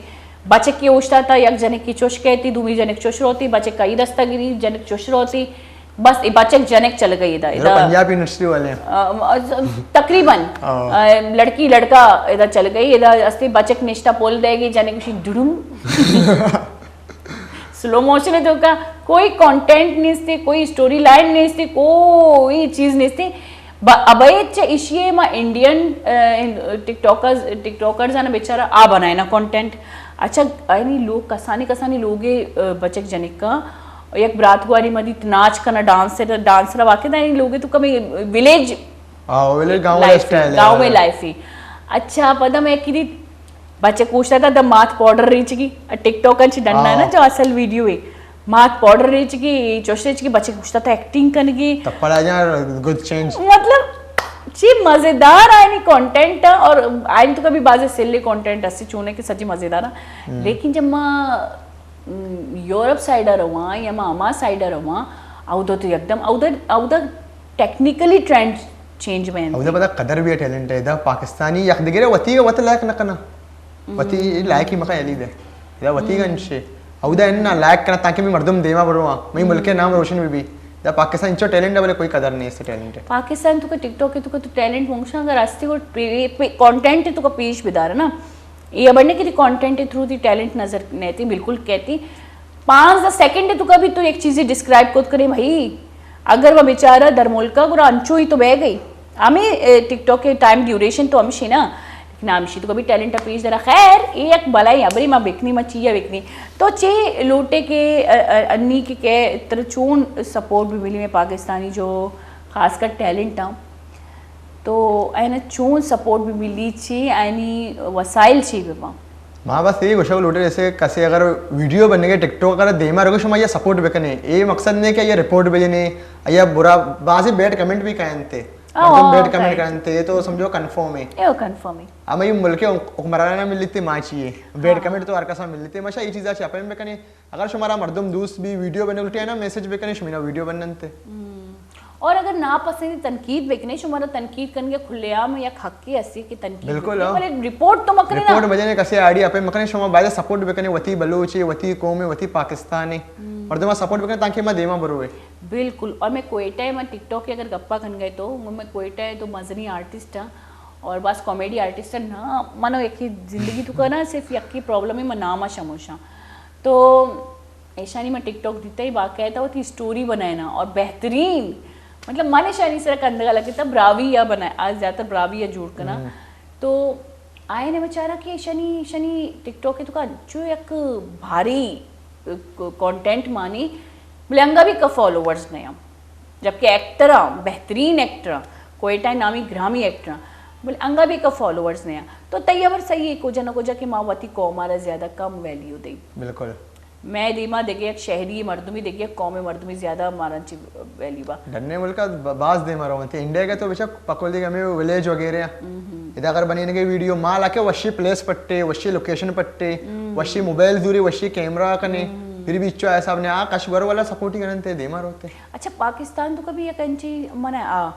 بچک کے اوشتا تا، یک جنک کی چوش کہتی، دومی جنک چوش روتی، بچک کا ہی دستگیری، جنک چوش روتی، بس یہ بچک جنک چل گئی ادا، ادا۔ پنجاب یونیورسٹی والے ہیں۔ آ، آ، تقریباً، آ، لڑکی لڑکا ادا چل گئی، ادا استی بچک نشتا پول دے گی، جنک اسی ڈڑم۔ سلو موشن ہے تو کا کوئی کنٹینٹ نیستی، کوئی اسٹوری لائن نیستی، کوئی چیز نیستی۔ ابے چہ اشیے ما انڈین، اے، ٹک ٹاکرز، ٹک ٹاکرز آنا بیچارہ آ بنائے نا کنٹینٹ۔ اچھا، یعنی لوگ کسانی کسانی لوگے، آ، بچک جنکاں، یک برات گواری ما دیت ناچ کنا، ڈانس، ڈانسر واقعی دا، یعنی لوگے تو کمی ولیج ہاں، ولیج گاؤں لائف اسٹائل ہے، گاؤں میں ہاں۔ لائف ہی۔ اچھا، پدا میں کی دیت بچک اوشتا تھا، دا ماتھ پاؤڈر ریچگی، ٹک ٹاک انچ ڈنڈا نا ہاں۔ جو اصل ویڈیو ہے، ماتھ پاؤڈر ریچگی، چوش ریچگی، بچک اوشتا تھا ایکٹنگ کنگی۔ تپڑا جان، گڈ چینج۔ مطلب، چی مزیدار آئینی کانٹینٹ ہے، اور آئین تو کبھی بازے سلے کانٹینٹ ایسے چونے کہ سچی مزیدار ہے۔ لیکن جب ما، م، یورپ سائیڈ رواں یا ما ہما سائیڈ رواں، اودا تو یکدم، اودا، اودا ٹیکنیکلی ٹرینڈ چینج بینت۔ اودا پدا قدر بھی ٹیلنٹ ہے، دا پاکستانی یک دگرے وتی وت لائک نہ کنا۔ وتی لائکی مکا یلی دے۔ ادا وتی گنشے۔ اودا اناں لائک کنا تاکہ می مردم دیما برواں، می ملک نام روشن بی بی۔ دا پاکستان انچو ٹیلنٹ ہے، بلے کوئی قدر نہیں اس ٹیلنٹ ہے۔ پاکستان تو کا ٹک ٹاک تو کا تو ٹیلنٹ مونگشا اگر آستی کو پے-، پے-، کانٹینٹ تو کا پیش بدار نا۔ یہ بڑھنے کی کانٹینٹ تھرو دی ٹیلنٹ نظر نہیں تھی، بالکل کہتی۔ پانچ دس سیکنڈ تو کا بھی تو ایک چیزیں ڈسکرائب کت کرے بھائی۔ اگر وہ بیچارہ در ملکا گرا انچو ہی تو بہ گئی۔ ہمیں، اے، ٹک ٹاک کے ٹائم ڈیوریشن تو ہمشی نا۔ لیکن ہمشی تو کبھی ٹیلنٹ پیش درا۔ خیر، اے یک بلائی ابری ما بکنی، ما چیا بکنی۔ تو چے لوٹے کے، ا، ا، انی کے کہ تر چون سپورٹ بھی ملی میں پاکستانی جو خاص کر ٹیلنٹ ہاں۔ تو اینہ چون سپورٹ بھی ملی چی، اینی وسائل چی بہ باں؟ ما بس اے گوشگ لوٹے، جیسے کسے اگر ویڈیو بننے کے ٹک ٹاک اگر دیما رگو شما یا سپورٹ بکنے، اے مقصد نہیں کہ یا رپورٹ بجنے یا برا، بعضی بیڈ کمنٹ بھی کہنتے۔ آ، مردم آ، بیڈ کمنٹ کہنتے۔ کہنتے، تو سمجھو کنفرم ہے۔ اے کنفرم ہے۔ ہمیں ملک حکمرانہ ملتے ما چیے۔ بیڈ کمنٹ تو ہر کسا ملتے، ماشا یہ چیزا چاپے میں بکنے۔ اگر شمارا مردم دوست بھی ویڈیو بننے لوٹے نا، میسج بکنے، شمینا ویڈیو بننتے۔ ہم۔ اور اگر ناپسندی تنقید بکنے، شمارا تنقید کنگے کھلے عام یک حق کی ہستی کہ تنقید بالکل، بکنے، ہاں۔ بلے رپورٹ تو مکنے نا۔ رپورٹ مجھے نے کسے آئیڈیا پہ مکنے، شما باید سپورٹ بکنے، وتی بلوچ ہے، وتی قوم ہے، وتی پاکستان ہے۔ ہم۔ مردم سپورٹ بکنے تاکہ ما دیما بروے۔ بالکل۔ اور میں کوئٹہ ہے، میں ٹک ٹاک کے اگر گپا کن گئے تو میں کوئٹہ ہے تو مزنی آرٹسٹ ہاں اور بس کامیڈی آرٹسٹ ہاں نا، منو یکی زندگی تو کا نا صرف یکی پرابلم ہے، میں نام شموشاں۔ تو ایشانی ما ٹک ٹاک دیتا ہی باقاعدہ وتی اسٹوری بنائینا اور بہترین، مطلب، من ایشانی سر کندگا لگتا براوی یا بنائے، آج زیادہ تر براوی یا جوڑ کنا۔ ہم۔ تو آئے نے بچارا کہ ایشانی، ایشانی ٹک ٹاک تو کا چو یک بھاری، ا، کانٹینٹ مانی، بلے انگا بھی کا فالوورز نیا۔ جبکہ ایکٹر ہاں، بہترین ایکٹر ہاں، کوئٹہ نامی گرامی ایکٹر ہاں، بلے انگا بھی کا فالوورز نیا۔ تو تئی ابر صحیح ہے، کجا نہ کجا کہ ما وتی قوم آرا زیادہ کم ویلیو دیں۔ بالکل۔ میں دیما دگہ یک شہری مردمی، دگہ یک قوم مردمی زیادہ مارا چی ویلیو با۔ ڈنے ملک ب-، باز دیما روانتے۔ انڈیا کا تو بچا پکول دیگہ ہمیں ولیج وغیرہ ہیں۔ ہم۔ ادا اگر بنی نگے ویڈیو مال آکے وشی پلیس پٹے، وشی لوکیشن پٹے، ہم۔ وشی موبائل دوری، وشی کیمرہ کنے، ہم۔ پھر بھی اچو ایسا اپنے آ کش گھر والا سپورٹ ہی کرنتے، دیما روتے۔ اچھا، پاکستان تو کبھی یک انچی من آ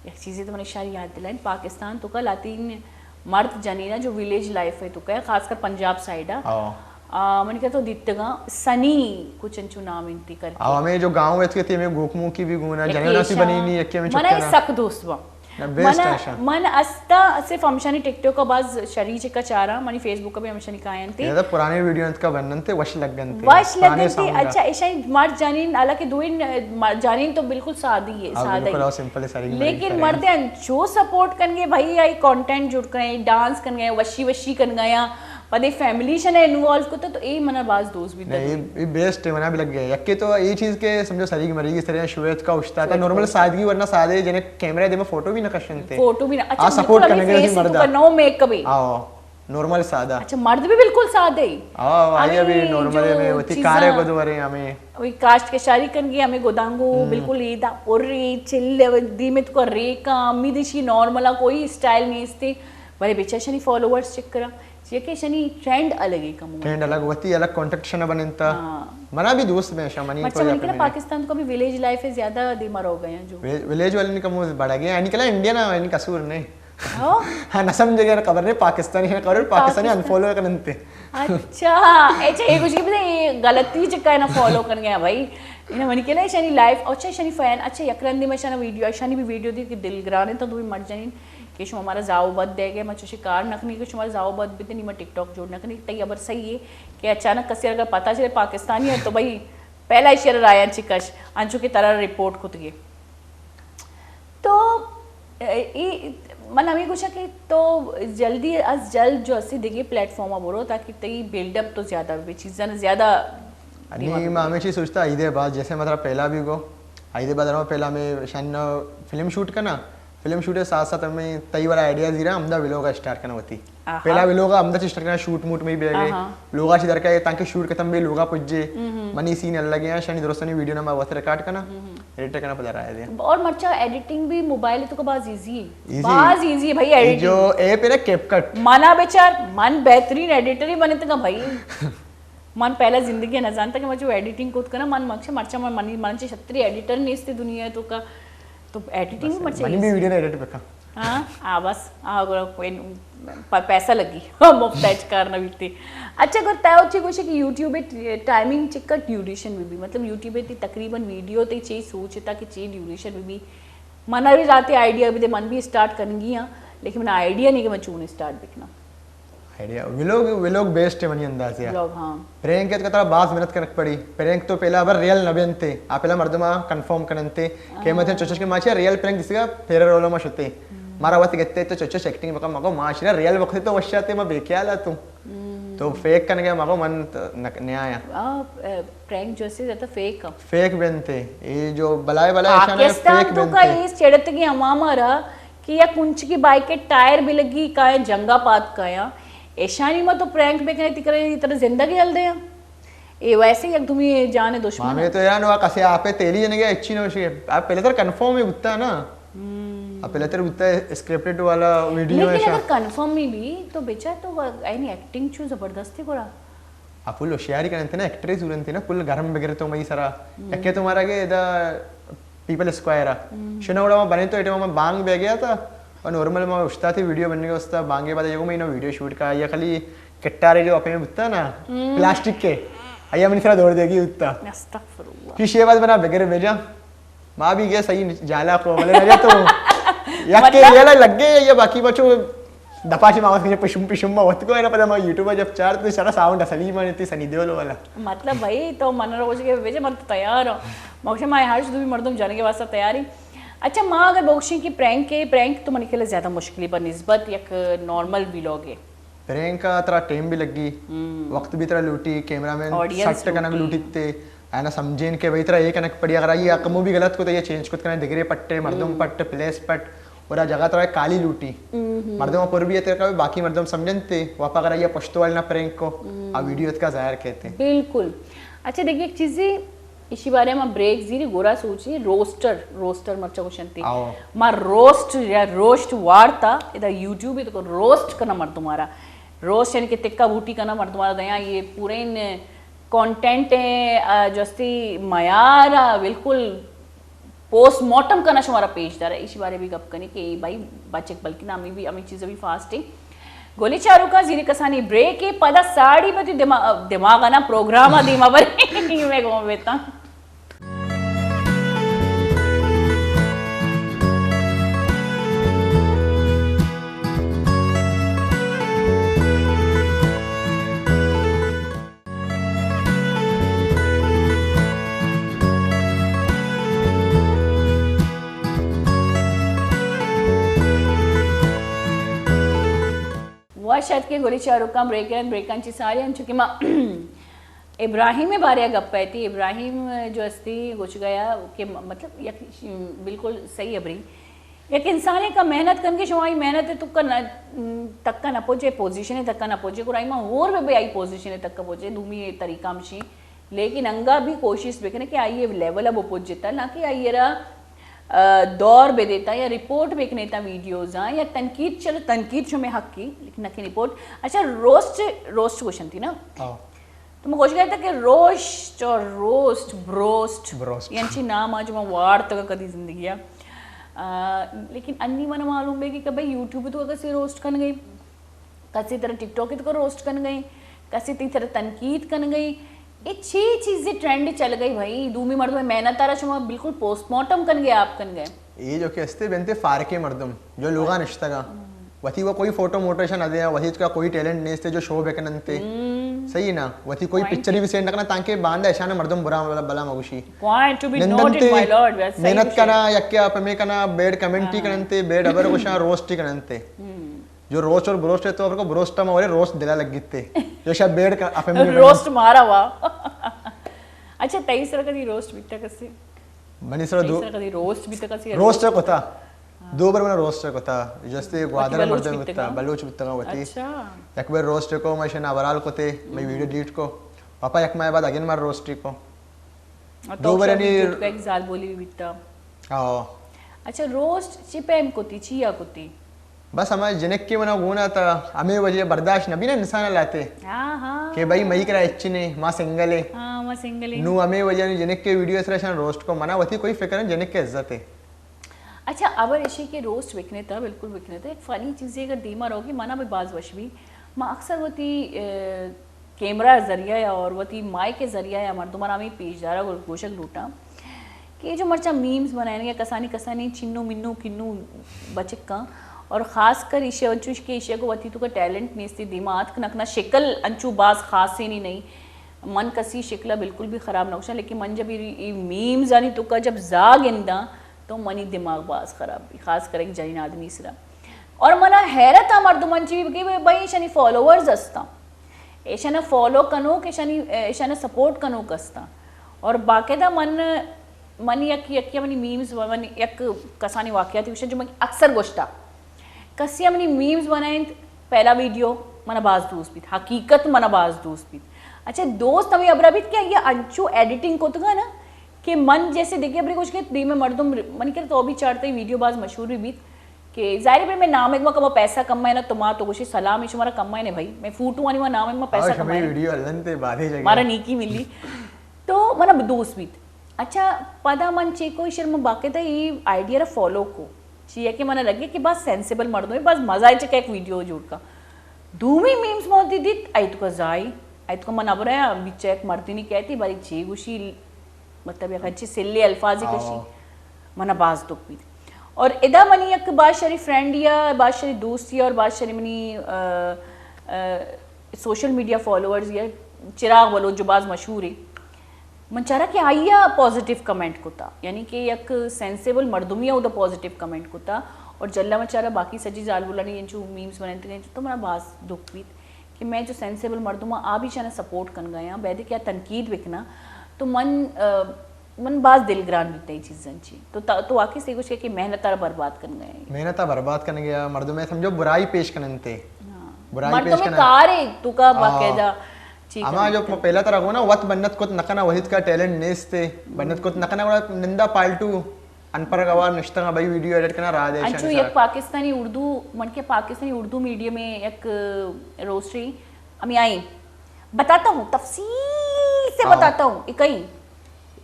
یک چیزے تو من شاری یاد دلائیں، پاکستان تو کا لاتین مرد جنینا جو ولیج لائف ہے تو کا، خاص کر پنجاب سائیڈ آ۔ ہاں۔ آ، من کہ تو دیتگاں سنی کچھ انچو نام انتی کر کے۔ ہاں، ہمیں جو گاؤں ہے تو کہتے ہیں ہمیں گوکمو کی بھی گونا، جنینا سی بنی نہیں، یکی ہمیں منا چھٹکا نا۔ سک دوست با۔ نہ، بیسٹ منا، ہے شا۔ من استا صرف ہمشانی ٹک ٹاک کا باز شری چکا چارا، منی فیس بک کا بھی ہمشانی کائنتے۔ یہ تو پرانے ویڈیو انت کا بننتے، وش لگنتے۔ وش پرانے لگنتے، ساؤنڈ۔ اچھا، ایشانی مرد جنین، حالانکہ دوئیں، م-، جنین تو بالکل سادی ہے، ہاں، سادہ بالکل، ہی۔ اور سمپل ہے ساری لیکن مردے انچو سپورٹ کن گئے بھائی، آئی کانٹینٹ جوڑ کن گئے، ڈانس کن گئے، وشی وشی کن گئے، پدے فیملی شنا انوالو کتا تو اے منا باز دوست بھی نہیں، تھا۔ یہ، یہ بیسٹ ہے، منا بھی لگ گیا۔ یکے تو یہ چیز کے سمجھو سری کی مری کی طرح شویت کا اشتا تھا، شویت کا نارمل اشتا۔ سادگی ورنہ سادے جنے کیمرہ دے میں فوٹو بھی نہ کشنتے۔ فوٹو بھی نہ، اچھا، آ، سپورٹ بالکل کرنے کے فیس مرد۔ نو میک اپ ہی۔ آؤ۔ نارمل سادہ۔ اچھا، مرد بھی بالکل سادہ ہی؟ ہاں، ہاں، یہ بھی ہمیں نارمل جو ہے، میں ہوتی چیزاں، کارے کو دو رہے ہیں ہمیں۔ وہی کاشت کشاری کن گئے ہمیں گودانگو، ہم۔ بالکل ایدا اور ری چل دی میں تو ریکا، امی دیشی نارمل کوئی اسٹائل نہیں استے۔ بلے بیچا شنی فالوورز چیک کرا، یہ کہ شنی ٹرینڈ الگ ہی کمو۔ ٹرینڈ الگ ہوتی، الگ کانٹیکٹ شنا بننتا۔ ہاں۔ منا بھی دوست میں شا منی مچا کو منی یا کنا پہ پاکستان تو کبھی ولیج لائف ہے زیادہ دیما رو گئے ہیں جو۔ وی-، ولیج والے نے کمو بڑا گیا، یعنی کلا انڈیا نا، یعنی قصور نہیں۔ ہاں؟ ہاں، نہ سمجھے گا، خبر نہیں، پاکستانی ہے، خبر پاکستانی پاکستان۔ انفالو کر لنتے۔ اچھا، اچھا، یہ کچھ کہ پتہ، یہ غلطی چکا ہے نا، فالو کر گیا بھائی۔ انہاں منی کلا ایشانی لائف، اچھا، ایشانی فین، اچھا، یک رندی میں ایشانا ویڈیو، ایشانی بھی ویڈیو دی کہ دل گران ہے، تو دوی مر جنین کہ شما ہمارا زاو بد دے گئے، میں چوشی کار نکنی کہ شما زاو بد بدنی، میں ٹک ٹاک جوڑ نکنی، تئی خبر صحیح ہے کہ اچانک کسی اگر پتہ چلے پاکستانی ہے تو بھائی پہلا ایشی رایا چکش، انچو کہ ترا رپورٹ کت گئے۔ تو، اے، اے، من ہمیں گوشاں کہ تو جلدی از جلد جو اسی دیگه پلیٹ فارم برو، تاکہ تئی بلڈ اپ تو زیادہ بی، چیزاں زیادہ انی دیما ما بی۔ ہمیں چیز سوچتا عید بعد، جیسے مطلب پہلا بھی گو، عید بعد ہم پہلا ہمیں شن فلم شوٹ کرنا، فلم شوٹ کے ساتھ ساتھ ہمیں تئی والا آئیڈیا زیرا ہمدا ویلوگ اسٹارٹ کرنا ہوتی۔ آہا۔ پہلا ویلوگ ہمدا چیز کرنا، شوٹ موٹ میں بھی گئے۔ آہا۔ لوگا چی درکا ہے تاکہ شوٹ ختم بھی لوگا پجے۔ منی سین الگ ہیں، شنی درستانی ویڈیو نما واسطے ریکارڈ کرنا، ایڈٹ کرنا پدا رہا ہے۔ اور مرچا ایڈیٹنگ بھی موبائل تو کا باز ایزی ہے۔ ایزی۔ باز ایزی ہے بھائی ایڈیٹنگ۔ جو ایپ ہے نا کیپ کٹ۔ منا بیچار، من بہترین ایڈیٹر ہی بنے تھا بھائی۔ من پہلا زندگی نہ جانتا کہ میں جو ایڈیٹنگ کت کرا، من مکش مرچا من منی من چے شتری ایڈیٹر نیستے دنیا تو کا، تو ایڈیٹنگ بس، مرچا منی بھی ایزی۔ ویڈیو ایڈیٹ بکا۔ ہاں، آ بس، آ گڑا کوئی ن-، پ-، پیسہ لگی، مفت اچ کار نہ بیتی۔ اچھا، اگر تیو چی گوشے کہ یوٹیوب ٹائمنگ چکا ڈیوریشن بھی بھی، مطلب یوٹیوب تی تقریباً ویڈیو تے چی سوچتا کہ چی ڈیوریشن بھی بھی، من بھی راتے آئیڈیا بھی دے، من بھی اسٹارٹ کرنگی ہاں، لیکن من آئیڈیا نہیں کہ میں چون اسٹارٹ بکنا۔ آئیڈیا، ویلوگ، ویلوگ بیسٹ ہے منی اندازے۔ ویلوگ، ہاں۔ پرینک ات کترا باز محنت کنک پڑی۔ پرینک تو پہلا بر ریئل نہ بنتے۔ آ پہلا مردم آ کنفرم کننتے کہ مت چچش کے ماچیا ریئل پرینک دسگا پھر رولو ما شتے۔ مارا وقت گتے تو چچش ایکٹنگ مکا مگو ماشرا ریئل وقت تو وشاتے ما بے خیال آ تو۔ تو فیک کنگے مگو من تو نک-، نیا آیا۔ آ، اے، پرینک جو سے زیادہ فیک آ۔ فیک بنتے۔ اے جو بلائے بلائے اشانا پاکستان فیک تو کا بنتے۔ اس چڑت کی عوام آ رہا کہ یا کنچ کی بائک کے ٹائر بھی لگی، کایا جنگا پات کایا۔ ایشانی ما تو پرینک بکنے تی کرے، اتنا زندگی ہل دے۔ اے ویسے یک دومی جان دشمن مامے ہے۔ تو یار نو کسے آپ تیلی جنے گیا اچھی نو شی۔ آپ پہلے تر کنفرم ہی بوتا نا۔ آپ پہلے تر بوتا اسکرپٹڈ والا ویڈیو لیکن ہے شا۔ اگر کنفرم ہی بھی تو بیچا تو اینی ایکٹنگ چو زبردستی کرا۔ آ پل ہوشیاری کننتے نا، ایکٹرے زورنتے نا، پل گرم بگر تو مئی سرا۔ یکے تو مارا گے ادا پیپل اسکوائر آ۔ شنو وڑا ما بنے تو ایٹے ما بانگ بہ گیا تھا۔ اور نارمل ما اشتا تھی ویڈیو بننے کا استا، بانگے بعد یکو میں انہوں ویڈیو شوٹ کا، یا خالی کٹارے جو اپنے بتا نا، پلاسٹک کے۔ آیا منی سرا دور دے گی اتا۔ استغفر اللہ۔ پھر شے بعد بنا بگر بھیجا۔ ما بھی گیا صحیح جالا کو، بلے نہ تو۔ یا کے مطلب؟ یہ لگ گئے، یا باقی بچو دپا چی ما وت پشم پشم ما وت کو ہے نا، پدا ما یوٹیوب جب چار تو سارا ساؤنڈ اصلی مانے تی سنی دیول والا۔ مطلب بھائی تو من روز کے بیچے من تو تیار ہوں۔ مکشے ما ہر شدو بھی مردم جانے کے واسطہ تیار ہی۔ اچھا ما اگر بوکشیں کہ پرینک کے، پرینک تو من کے لیے زیادہ مشکل ہے بہ نسبت یک نارمل ویلوگ ہے۔ پرینک کا ترا ٹائم بھی لگی، وقت بھی ترا لوٹی، کیمرہ مین آڈینس سیٹ کنگ لوٹی۔ لوٹی تے۔ اینا سمجھین کہ بھئی ترا اے کنک پڑی، اگر آئی کمو بھی غلط کو تو یہ چینج کت کنے، دگرے پٹے، مردم پٹ، پلیس پٹ، اور آ جگہ ترا کالی لوٹی۔ مردم پر بھی ہے تیرے کا، باقی مردم سمجھن تے، واپا اگر آئی پشتو والے نا پرینک کو، آ ویڈیو اتکا ظاہر کہتے۔ بالکل۔ اچھا دیکھیے ایک چیزی، اشی بارے ما بریک زیری گورا سوچی، روسٹر، روسٹر مرچا گوشنتی۔ آؤ۔ ما روسٹ یا روسٹ وارتا، ادا یوٹیوب تو روسٹ کنا مردم آرا۔ روسٹ یعنی کہ تکا بوٹی کنا مردم آرا دیا، یہ پورے ان کانٹینٹ ء، آ، جو استی معیار ء بالکل پوسٹ مارٹم کنا شمارا پیش دار ء۔ ایشی بارے بھی گپ کنی کہ اے بھائی بچک بلکن ہمیں بھی، ہمیں چیز بھی فاسٹ ہیں۔ گولی چاروکا زیر کسانی بریک ء، پدا ساڑی بتی دما-، دماغ نا پروگرام ء دیما بر میں گون بیتا۔ وش اتکے گلی چاروکاں بریکاں، بریکاں چی ساری انچو کہ ما ابراہیم بارے گپ ایتی، ابراہیم جو استی گوچ گیا کہ م-، مطلب یک ش-، بالکل صحیح ابری۔ یک انسانے کا محنت کنگے، شما آئی محنت تکا نہ، تکا نہ پوچے، پوزیشن تکا نہ پوچے، گڑا ما ہور بے بے آئی پوزیشن تکا پوچے، دومی طریقہ ہمشی۔ لیکن انگا بھی کوشش بکنے کہ آئی لیول اب پوچ جتا، نہ کہ آئی را، آ، دور بہ دیتا یا رپورٹ بکنے تا ویڈیوز آں یا تنقید، چلو تنقید شمے حق کی، لیکن نہ کہ رپورٹ۔ اچھا روسٹ، روسٹ گوشنتی نا؟ ہاں۔ تو من گوش گئے تھا کہ روسٹ اور روسٹ، بروسٹ، بروسٹ۔ یہ انچی نام آج من وارتگا کدی زندگی آ۔ آ، لیکن انی من معلوم بے کہ بھئی یوٹیوب تو کسی روسٹ کن گئی، کسی طرح ٹک ٹاک تو روسٹ کن گئی، کسی تی طرح تنقید کن گئی۔ یہ چھ چیزیں ٹرینڈ چل گئی بھائی، دومی مردم محنت آرا شما بالکل پوسٹ مارٹم کن گئے، آپ کن گئے۔ یہ جو کہ استے بنتے فارقیں مردم، جو لوگا نشتگا۔ وتی وہ کوئی فوٹو موٹو ایشا نہ دیا، وتی کا کوئی ٹیلنٹ نہیں استے جو شو بکننتے۔ صحیح نا، وتی کوئی پکچری بھی سینڈ نہ کنا تانکہ باندا اشانا مردم برا بلا، بلا مگوشی۔ Point to be نندنتے، noted, my lord. محنت کنا، یکے آپ ہمیں کنا، بیڈ کمنٹی کننتے، بیڈ ابر گوشاں، روسٹی کننتے۔ جو روسٹ اور بروسٹ ہے تو آپ کو بروسٹ ہم اور روسٹ دلا لگ گیتے۔ جو شاید بیڈ کا، آپ ہمیں روسٹ مارا وا۔ اچھا، تئی سر کدی روسٹ بیتا کسی؟ منی سر دو، سر کدی روسٹ بیتا کسی؟ روسٹ کتا۔ دو بر من روسٹ کتا، جستے گوادر مردم بیتا، بلوچ بیتا وتی۔ اچھا۔ یک بر روسٹ کو، میں شنا ورال کتے، میں ویڈیو ڈیلیٹ کو۔ پاپا یک ماہ بعد اگین مر روسٹ کو۔ دو بر نی ایک زال بولی بیتا۔ ہاں۔ اچھا، روسٹ چی پیم کتی، چیا کتی؟ بس ہما جنک کے منا گونا تا، ہمیں وجہ برداشت نبی نا انسان لاتے۔ ہاں، ہاں۔ کہ بھائی مئی کرا اچنے، ما سنگل ہے۔ ہاں، ما سنگل ہے۔ نو ہمیں وجہ نی جنک کے ویڈیو سرا شان روسٹ کو، منا وتی کوئی فکر ہے، جنک کے عزت ہے۔ اچھا، ابر ایشی کہ روسٹ بکنے تا، بالکل بکنے تا۔ ایک فنی چیزے اگر دیما رہو کہ منا بھی باز وش بی۔ ما اکثر وتی، اے، کیمرہ ذریعہ یا اور وتی مائک ذریعہ یا مردمانا ہمیں پیش دارا گوشگ لوٹاں کہ جو مرچاں میمز بنائیں یا کسانی کسانی چنو منو کنو بچکاں اور خاص کر ایشی انچوش کہ ایشی کو وتی تو کا ٹیلنٹ نیستی دیما آتک نکنا شکل انچو باز خاصے نہیں۔ من کسی شکل بالکل بھی خراب نہ گوشاں، لیکن من جب یہ، یہ میمز آنی تو کا جب زاگ انداں تو منی دماغ باز خراب بی، خاص کر ایک جنین آدمی سرا۔ اور منا حیرت آ مردمان چی کہ بھئی ایشانی فالوورز ہستاں، ایشانا فالو کنوک، ایشانی، ایشانا سپورٹ کنوک ہستاں۔ اور باقاعدہ من، من یک، یک منی میمز، من یک کسانی واقعاتی گوشاں جو من اکثر گوشتا۔ کسی ہم منی میمز بنائینت، پہلا ویڈیو منا باز دوست بیت، حقیقت منا باز دوست بیت۔ اچھا، دوست ہمیں ابرا بیت کہ یہ انچو ایڈیٹنگ کتگا نا کہ من جیسے دیکھے ابری کچھ کہ دیم مردم منی کرے تو بھی چاڑتے ویڈیو باز مشہور بھی بیت کہ ظاہر ہے میں نام ایک کما پیسہ کمائے نا تو ما تو گوشی سلام ہے شمارا کمائے نے بھائی، میں فوٹو آنی ما نام ایک پیسہ کمائے، ویڈیو ہلن تے بعد ہی جگہ مارا نیکی ملی۔ تو منا دوست بیت۔ اچھا، پدا من چیکو ایشر من باقاعدہ ای آئیڈیا را فالو کو۔ چیا کہ منا لگے کہ باز سینسیبل مردمے، باز مزہ آئی چکا ایک ویڈیو جوڑ کا۔ دومی میمز موتی دیت، آئی تو کا زائی، آئی تو کا من ابرا بیچا ایک مردینی کہتی، باری چی گوشی، مطلب یک اچھی سلے الفاظی کشی۔ منا باز دکھ بیت۔ اور ادا منی یک باز شری فرینڈ یا باز شری دوست یا اور باز شری منی، آ، آ، سوشل میڈیا فالوورز یا چراغ بلوچ جو باز مشہور ہے، من چارا کہ آئی ء پازیٹیو کمنٹ کتا، یعنی کہ یک سینسیبل مردمی ء اودا پازیٹیو کمنٹ کتا، اور جلا من چارا باقی سجی زالبولانی انچو میمز بنائینتگ انچو تو منا باز دکھ بیت کہ میں جو سینسیبل مردم آں آ بھی چانا سپورٹ کنگا آں، بیدے کہ آ تنقید بکنا تو من، آ، من باز دلگران بیتا ای چیزاں چی۔ تو تا، تو واقعی سے گوش کہ محنت آ برباد کنگا آں۔ محنت آ برباد کنگا آں، مردم ء سمجھو برائی پیش کننتے۔ برائی پیش مردم کنن۔ کارے تو کا باقاعدہ چی ہما جو پہلا ترا گونا وت بنت کت نہ کنا، وحید کا ٹیلنٹ نیستے، بنت کت نہ کنا، گڑا نندا پالٹو ان پر گوار نشتگا بھائی ویڈیو ایڈٹ کنا راہ دے انچو ایشانی یک سرا۔ پاکستانی اردو، من کے پاکستانی اردو میڈیم میں یک روسٹری ہمیں آئی بتاتا ہوں، تفصیل سے بتاتا ہوں، اکئی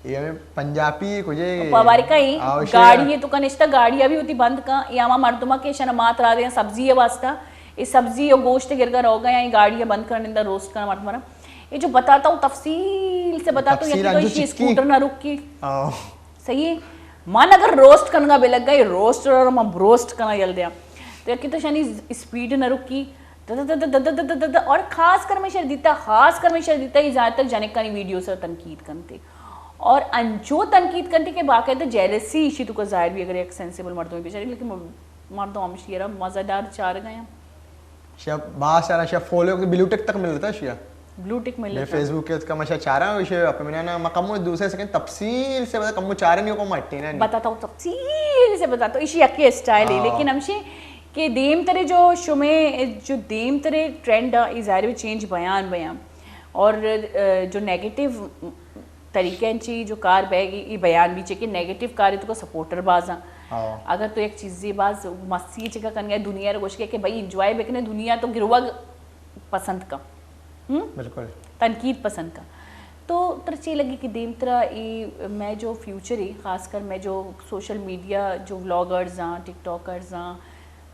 یہ ہمیں پنجابی کجے پوارکا ہی۔ گاڑی ہے تو کنشتا گاڑی ابھی ہوتی بند کا، یہ ہما مردمہ کے شنا مات را دے سبزی ہے واسطہ، یہ سبزی اور گوشت گرگا رو گیا، یہ گاڑی ہے بند کرنے دا روسٹ کرنا مردمہ۔ یہ جو بتاتا ہوں تفصیل سے بتاتا ہوں، تفصیل یہ انجو چکی۔ اسکوٹر نہ رکی۔ صحیح ہے؟ من اگر روسٹ کنگا بہ لگ گئی، روسٹ اور من بروسٹ کنا یل دیاں۔ تو یکی تو شانی اسپیڈ نہ رکی، اور خاص کر میں شر دیتا، خاص کر میں شر دیتا، یہ زیادہ تر جنکانی ویڈیو سر تنقید کنتے۔ اور انچو تنقید کنتے کہ باقاعدہ جیلسی ایشی تو کا ظاہر بھی اگر ایک سینسیبل مردم بیچاری، لیکن مردم ہمشی را مزہ دار چار گئے ہیں۔ شیا باز سارا شیا فالو بلو ٹک تک ملتا شیا۔ بلو ٹک ملتا۔ میں فیس بک کے کا مشا چارا ہوں شیا اپنے منا نا مکمو دوسرے سکن تفصیل سے بتا کمو چارے نہیں کو مٹے نا۔ بتاتا ہوں تفصیل سے بتاتا ہوں، ایشی یکی اسٹائل ہے، لیکن ہمشی کہ دیم ترے جو شمے جو دیم ترے ٹرینڈ ہے، ظاہر ہے چینج بیان بیان اور، آ، جو نیگیٹو طریقہ انچی جو کار بہ گی، ای بیان بھی چے کہ نیگیٹو کار تو کو سپورٹر باز ہیں۔ اگر تو ایک چیزی باز مستی چکا کن گئے دنیا رو گوش کے کہ بھائی انجوائے بکنے، دنیا تو گروگ پسند کا۔ ہم؟ بالکل۔ تنقید پسند کا۔ تو تر چی لگی کہ دیم ترا ای میں جو فیوچر ہے، خاص کر میں جو سوشل میڈیا جو ولاگرز ہیں، ٹک ٹاکرز ہیں،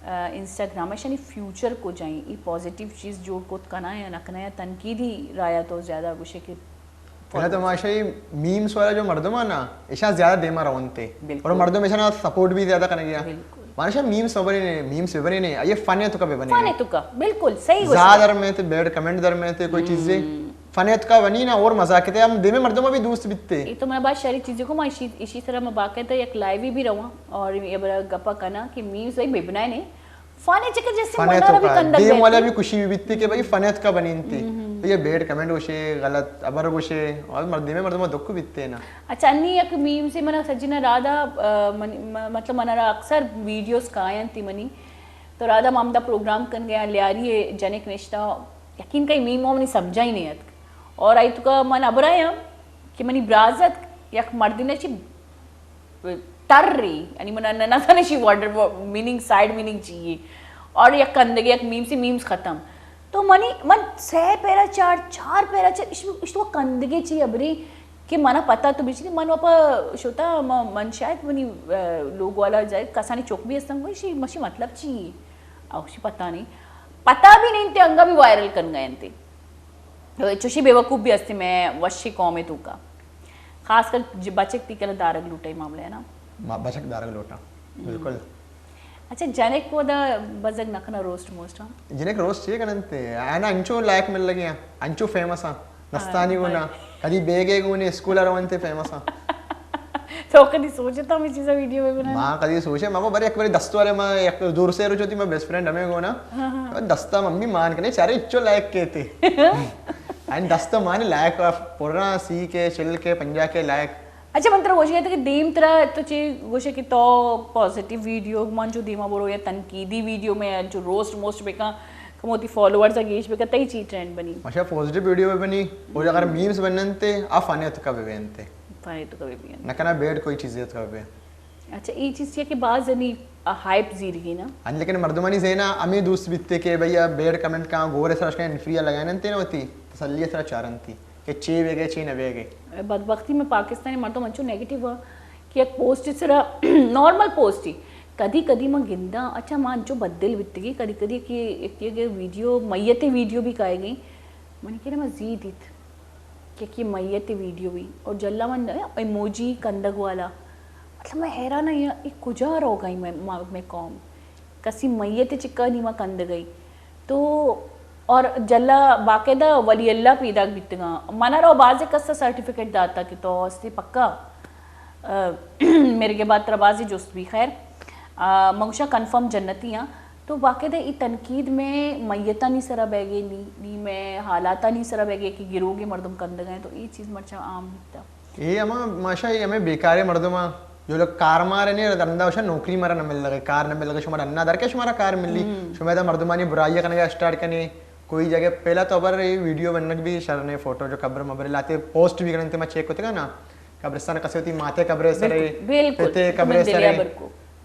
آ، انسٹاگرام، ایشانی فیوچر کو جائیں، ای پازیٹیو چیز جوڑ کت کنا یا نہ کنا یا تنقیدی رایا تو زیادہ گوشے کہ پہلا تو ماشائی میمز والا جو مردم ہے نا، ایشاں زیادہ دیما رونتے۔ بالکل۔ اور مردم ایشاں سپورٹ بھی زیادہ کرنے گیا۔ بالکل۔ ماشاء میمز بنے نے، میمز بنے نے، یہ فن ہے تو کبھی بنے فن ہے تو کا، بالکل، صحیح گوشے۔ زیادہ در میں تے، بیڈ کمنٹ در میں تے، کوئی چیزیں۔ فن اتکا ونی نا اور مزاق تے ہم دیمے مردم بھی دوست بیتے. یہ تو میں بات شری چیزیں کو ما اشی اشی طرح میں باقاعدہ یک لائیو بھی رہواں اور یہ بڑا گپا کنا کہ میمز بھائی بے بنائے نے فن چکر جیسے فن منا بھی اتکا کندگ دیم والا دیتے. بھی خوشی بھی بیتے کہ بھائی فن اتکا بنینتے. یہ بیڈ کمنٹ گوشے، غلط ابر گوشے اور مردمے مردم دکھ بیتے نا. اچھا، انی یک میم سے منا سجنا رادا، آ، من-، م-، مطلب منا را اکثر ویڈیوز کاینتی منی. تو رادا ما ہمدا پروگرام کن گیا، لیاری جنک نشتا، یقین کئی میم منی سمجھا ہی نہیں اتک. اور آئی تو کا من ابرایا کہ منی برازت یک مردی نے چی تر رہی، یعنی من نہ نہ نشی ورڈ میننگ، سائیڈ میننگ چی ہے. اور یک کندگے یک میم سے میمز ختم. تو منی من سہ پیرا چار، چار پیرا چار، اش اش تو کندگے چی ابری کہ منا پتا تو بچنی من وپا شوتا، م-، من شاید منی، آ، لوگ والا جائے کسانی چوک بھی استن، کوئی شی مشی مطلب چی ہے؟ او شی پتا نہیں، پتا بھی نہیں تے انگا بھی وائرل کن گئے انتے. چوشی بے وقوف بھی ہستے میں وشی قوم تو کا. خاص کر ج-، بچک تی کلا دارگ لوٹے معاملہ ہے نا. ما بچک دارگ لوٹا. بالکل. اچھا، جنک کو دا بزگ نہ کنا روسٹ موسٹ ہاں. جنک روسٹ چیے کننتے؟ آنا انچو لائک مل لگے ہیں، انچو فیمس ہاں. نستانی گونا، کدی بیگے گونے اسکول روانتے فیمس ہاں. تو کدی سوچتا ہمیں چیزا ویڈیو میں بنا؟ ما کدی سوچے، ما کو بر یک بری دست والے ما یک دور سے رو چوتی ما بیسٹ فرینڈ ہمیں گونا. دستا ممی مان کنے چارے اچو لائک کہتے. این دستا مان لائک پورا سی کے، چل کے، پنجا کے لائک. اچھا، من ترا گوشگ ات کہ دیم ترا تو چے گوشے کہ تو پازیٹیو ویڈیو من جو دیما برو یا تنقیدی ویڈیو میں جو روسٹ موسٹ بکا، کموتی فالوورز گیش بکا، تئی چی ٹرینڈ بنی؟ ماشا پازیٹیو ویڈیو بہ بنی، اور اگر میمز بننتے، آ فانی اتکا بہ بنتے. فانی اتکا بہ بنتے. نہ کنا بیڈ کوئی چیزے اتکا بہ. اچھا، ای چیز یہ کہ باز نی ہائپ زیرگی نا. ہاں، لیکن مردمانی ذہن ہمیں دوست بیتے کہ بھئی بیڈ کمنٹ کا گورے سرش کا انفری لگائیں انتے نہ ہوتی، تسلی سرا چارنتی. کہ چے بیگے، چے نہ بیگے. بدبختی میں پاکستانی مردم انچو نیگیٹو ہوا کہ یک پوسٹ سرا، نارمل پوسٹ ہی، کدی کدی من گنداں، اچھا، ما انچو بددل بیتگی کدی کدی کہ یک، یک ویڈیو، میت ویڈیو بھی کائے گئی، من کہ ما زی دیت کہ کہ میت ویڈیو بھی، اور جلا من ایموجی کندگ والا، مطلب، میں حیران ہاں، یہ کجا رو گئی میں، میں قوم. کسی میت چکا نیما کندگئی. تو اور جلا باقاعدہ ولی اللہ پیداک بیتگاں. منا رو بازے کسا سرٹیفکیٹ داتا کہ تو استے پکا، آ، میرے کے بعد ترا بازی جست بھی. خیر، آ، مگوشا کنفرم جنتی ہاں. تو باقاعدہ ای تنقید میں میتانی سرا بیگے نی، نی میں حالاتانی سرا بیگے کہ گروگے مردم کندگئے، تو ای چیز مرچا عام بیتا. اے ہما ماشا، اے ہمے بیکاریں مردماں، جو لوگ کار مارے نے، رندا وشا نوکری مارا نہ مل لگے، کار نہ مل لگے، شما رندا در کے شمارا کار ملی، شما ادا مردمانی برائی کنگا اسٹارٹ کنے، کوئی جگہ پہلا تو ابر اے ویڈیو بننگ بھی شر نے، فوٹو جو قبر مبر لاتے پوسٹ بھی کرنتے، ما چیک ہوتے گا نا، قبرستان کسے ہوتی ماتے قبر سرے، بالکل، بالکل، پتے قبر سرے.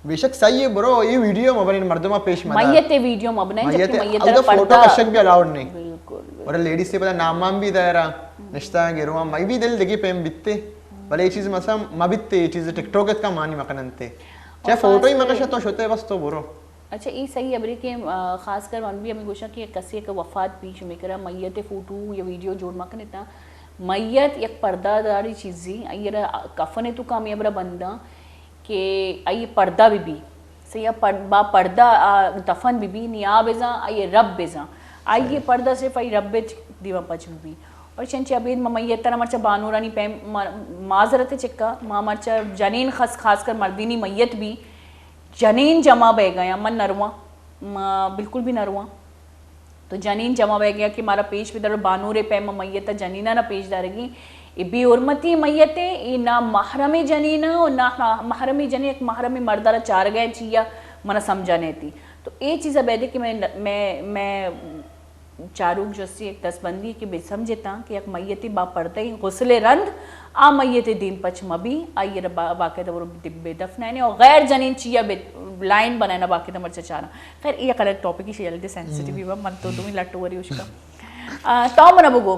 بے شک صحیح ہے برو، یہ ویڈیو مبرین مردمہ پیش مدار. میت ویڈیو مبنائیں، جبکہ میت فوٹو کشک بھی الاؤڈ نہیں. بالکل. اور لیڈیز سے پتا نام وام بھی دائرہ نشتہ گروا، مئی بھی دل دگی پیم بیتے. بلے یہ چیز مثلا مبیتے، یہ چیز ٹک ٹاک اتکا مانی مکننتے. چاہے فوٹو ہی مکشا تو شتے بس تو برو. اچھا، یہ صحیح ہے بری کہ، آ، خاص کر من بھی ہمیں گوشاں کہ کسی ایک وفات پیش میں کرا، میت فوٹو یا ویڈیو جوڑ مکنتا. میت یک پردہ داری چیزی، ایرا کفن تو کامیاب را بنداں. کہ آئی پردہ بہ بی، سیا پر-، با پردہ آ دفن بہ بی، نی آ بزاں، آئی رب بزاں. آئی پردہ صرف آئی رب دیما پچ بہ بی. اور چنچے ابید ما میت ترا مرچا بانورانی پیم ما-، معذرت چکا، ما مرچا جنین خاص، خاص کر مردینی میت بی، جنین جمع بہ گیا، من نرواں، ما بالکل بھی نرواں. تو جنین جمع بہ گیا کہ مارا پیش بدار، بانورے پیما میت جنینا نا پیش دارگی. اے بے حرمتی میت ہے، اے نا محرم جنینا و نا محرم جنین، یک محرم مردارا چارگا چیا منا سمجھا نہیں تھی. تو اے چیزا بیدے کہ میں، میں، میں چاروک جستی یک دستبندی کہ بے سمجھتاں کہ یک میت با پردہ غسل رند آ میت دیم پچ مبی، آئی را با-، باقاعدہ برو دبے دفنائنے اور غیر جنین چیا بے لائن بنائنا باقاعدہ مرچا چارا. خیر، یہ کلر ٹاپک ہی شیل دے سینسیٹیو ہی من تو دومی لٹو وری اس کا. آ، تو منا بگو،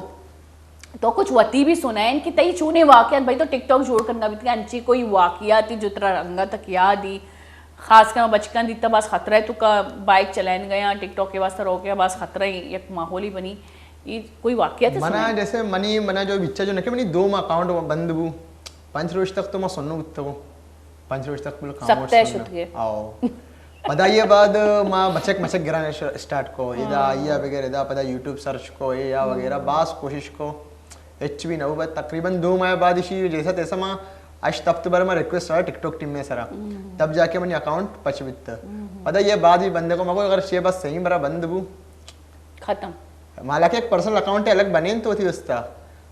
تو کچھ وتی بھی سنائیں کہ تئی چونے واقعات، بھائی تو ٹک ٹاک جوڑ کرنا بھی انچی کوئی واقعات جو ترا رنگا تک یاد ہی، خاص کر بچکاں دیتا باز خطرہ ہے تو کا بائک چلائن گیا، ٹک ٹاک کے واسطے روکے باز خطرہ ہے، یک ماحول ہی بنی. یہ کوئی واقعات ہے منا سنائیں؟ جیسے منی، منا جو بچہ جو نکے منی دو ماہ اکاؤنٹ بند بو، پنچ روز تک تو ما سنو بوتو، پنچ روز تک بولو خاموش سکتا ہے سنو. شد گئے. آؤ. پدا یہ بعد ما بچک مچک گران اسٹارٹ کو، ادا آئیا بغیر ادا، پدا یوٹیوب سرچ کو، اے یا وغیرہ باز کوشش کو، ہچ بھی نہ ہو۔ بعد تقریباً دو ماہ بعد اسی جیسا تیسا ما ہشت ہفتے بھر ما ریکویسٹ آیا ٹک ٹاک ٹیم میں سرا، تب جا کے منی اکاؤنٹ پچ بیت۔ پدا یہ بعد بھی بندے کو مگو اگر چھ بس صحیح برا بند بو، ختم۔ حالانکہ ایک پرسنل اکاؤنٹ الگ بنین تو تھی استا،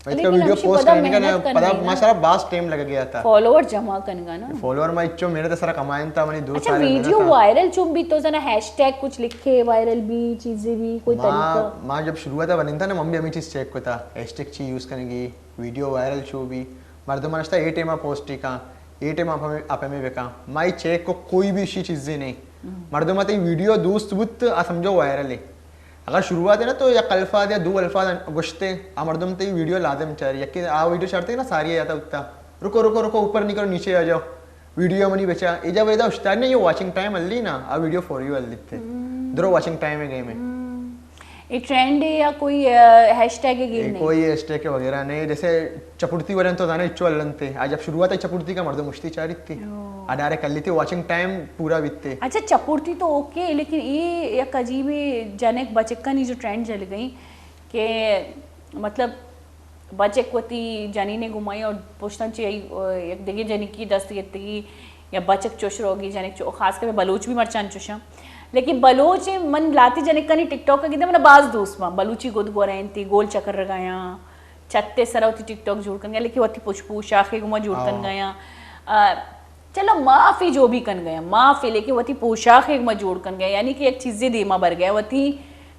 میں اس کا لیکن ویڈیو ہمشی پوسٹ پدا کرنے کا نا، محنت کرنے پدا نا۔ ماشاءاللہ باس ٹائم لگ گیا تھا۔ فالوور جمع کرنے کا نا۔ فالوور میں اچو محنت سرا کمائن تھا، منی دو اچھا، سال محنت ویڈیو تھا۔ وائرل چون بھی تو زنا ہیش ٹیگ کچھ لکھے، وائرل بھی چیزیں بھی کوئی ما، طریقہ؟ ما جب شروعات بنین تھا نا، من بھی ہمیں چیز چیک کو تھا، ہیش ٹیگ چی یوز کرنے کی، ویڈیو وائرل چو بھی، مردم نشتا اے ٹائم پوسٹ کا، اے ٹائم آپ ہمیں، آپ ہمیں بکا۔ مائی چیک کو کوئی بھی شی چیزیں نہیں۔ مردم تے ویڈیو دوست بوت، آ سمجھو وائرل ہے۔ اگر شروعات ہے نا تو یک الفاظ یا دو الفاظ گشتے، آ مردم تے ویڈیو لازم چاری، یکی آ ویڈیو چارتے نا ساری آتا اتا، رکو، رکو، رکو، اوپر نہیں کرو، نیچے آ جاؤ، ویڈیو منی بچا۔ اے جب ادا اشتار نہیں، یہ واچنگ ٹائم اللی نا، آ ویڈیو فور یو اللی تے۔ درو واچنگ ٹائم ہے گیم ہے۔ اے ٹرینڈ ہے یا کوئی، آ، ہیش ٹیگ ہے گیم اے نہیں؟ کوئی ہیش ٹیگ وغیرہ نہیں، جیسے چپڑتی والے تو زانے اچو الن تے۔ آ جب شروعات ہے چپڑتی کا مردم اشتی چاری تے۔ آ ڈائریکٹ اللی تے، واچنگ ٹائم پورا بیتے۔ اچھا، چپورتی تو اوکے، لیکن اے یک عجیب جنک بچکانی جو ٹرینڈ چل گئی کہ مطلب بچک وتی جنین گمائی اور پشتن چی یک دگہ جنکی دست گتگی یا بچک چوش روگی جنک چو، خاص کر بلوچ بھی مرچان چوشاں۔ لیکن بلوچ من لاتی جنکانی ٹک ٹاک گندے من باز دوست باں، بلوچی گد گورینتی، گول چکر رگایاں، چھتے سرا وتی ٹک ٹاک جوڑ کنگا، لیکن وتی پوش-، پوشاکے گما جوڑ کنگا یا، آ، چلو معافی جو بھی کنگا یا، معافی، لیکن وتی پوشاکے گما جوڑ کنگا، یعنی کہ یک چیزے دیما برگا، وتی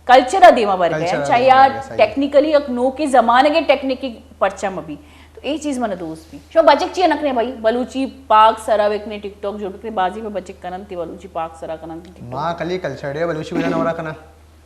کلچر دیما برگا، کلچر چاہے دیما یا برگا، صحیح۔ ٹیکنیکلی یک نوکے زمانگے ٹیکنیکی پرچا مبی۔ تو اے چیز من دوست بی۔ شما بچک چی نکنے بھائی؟ بلوچی پاک سرا بکنے، ٹک ٹاک جوڑ بکنے، بازی میں بچک کنن تی بلوچی پاک سرا کنن تی ٹک ٹاک۔ ما کلی کلچر ڈے بلوچی بجانا ورا کنا۔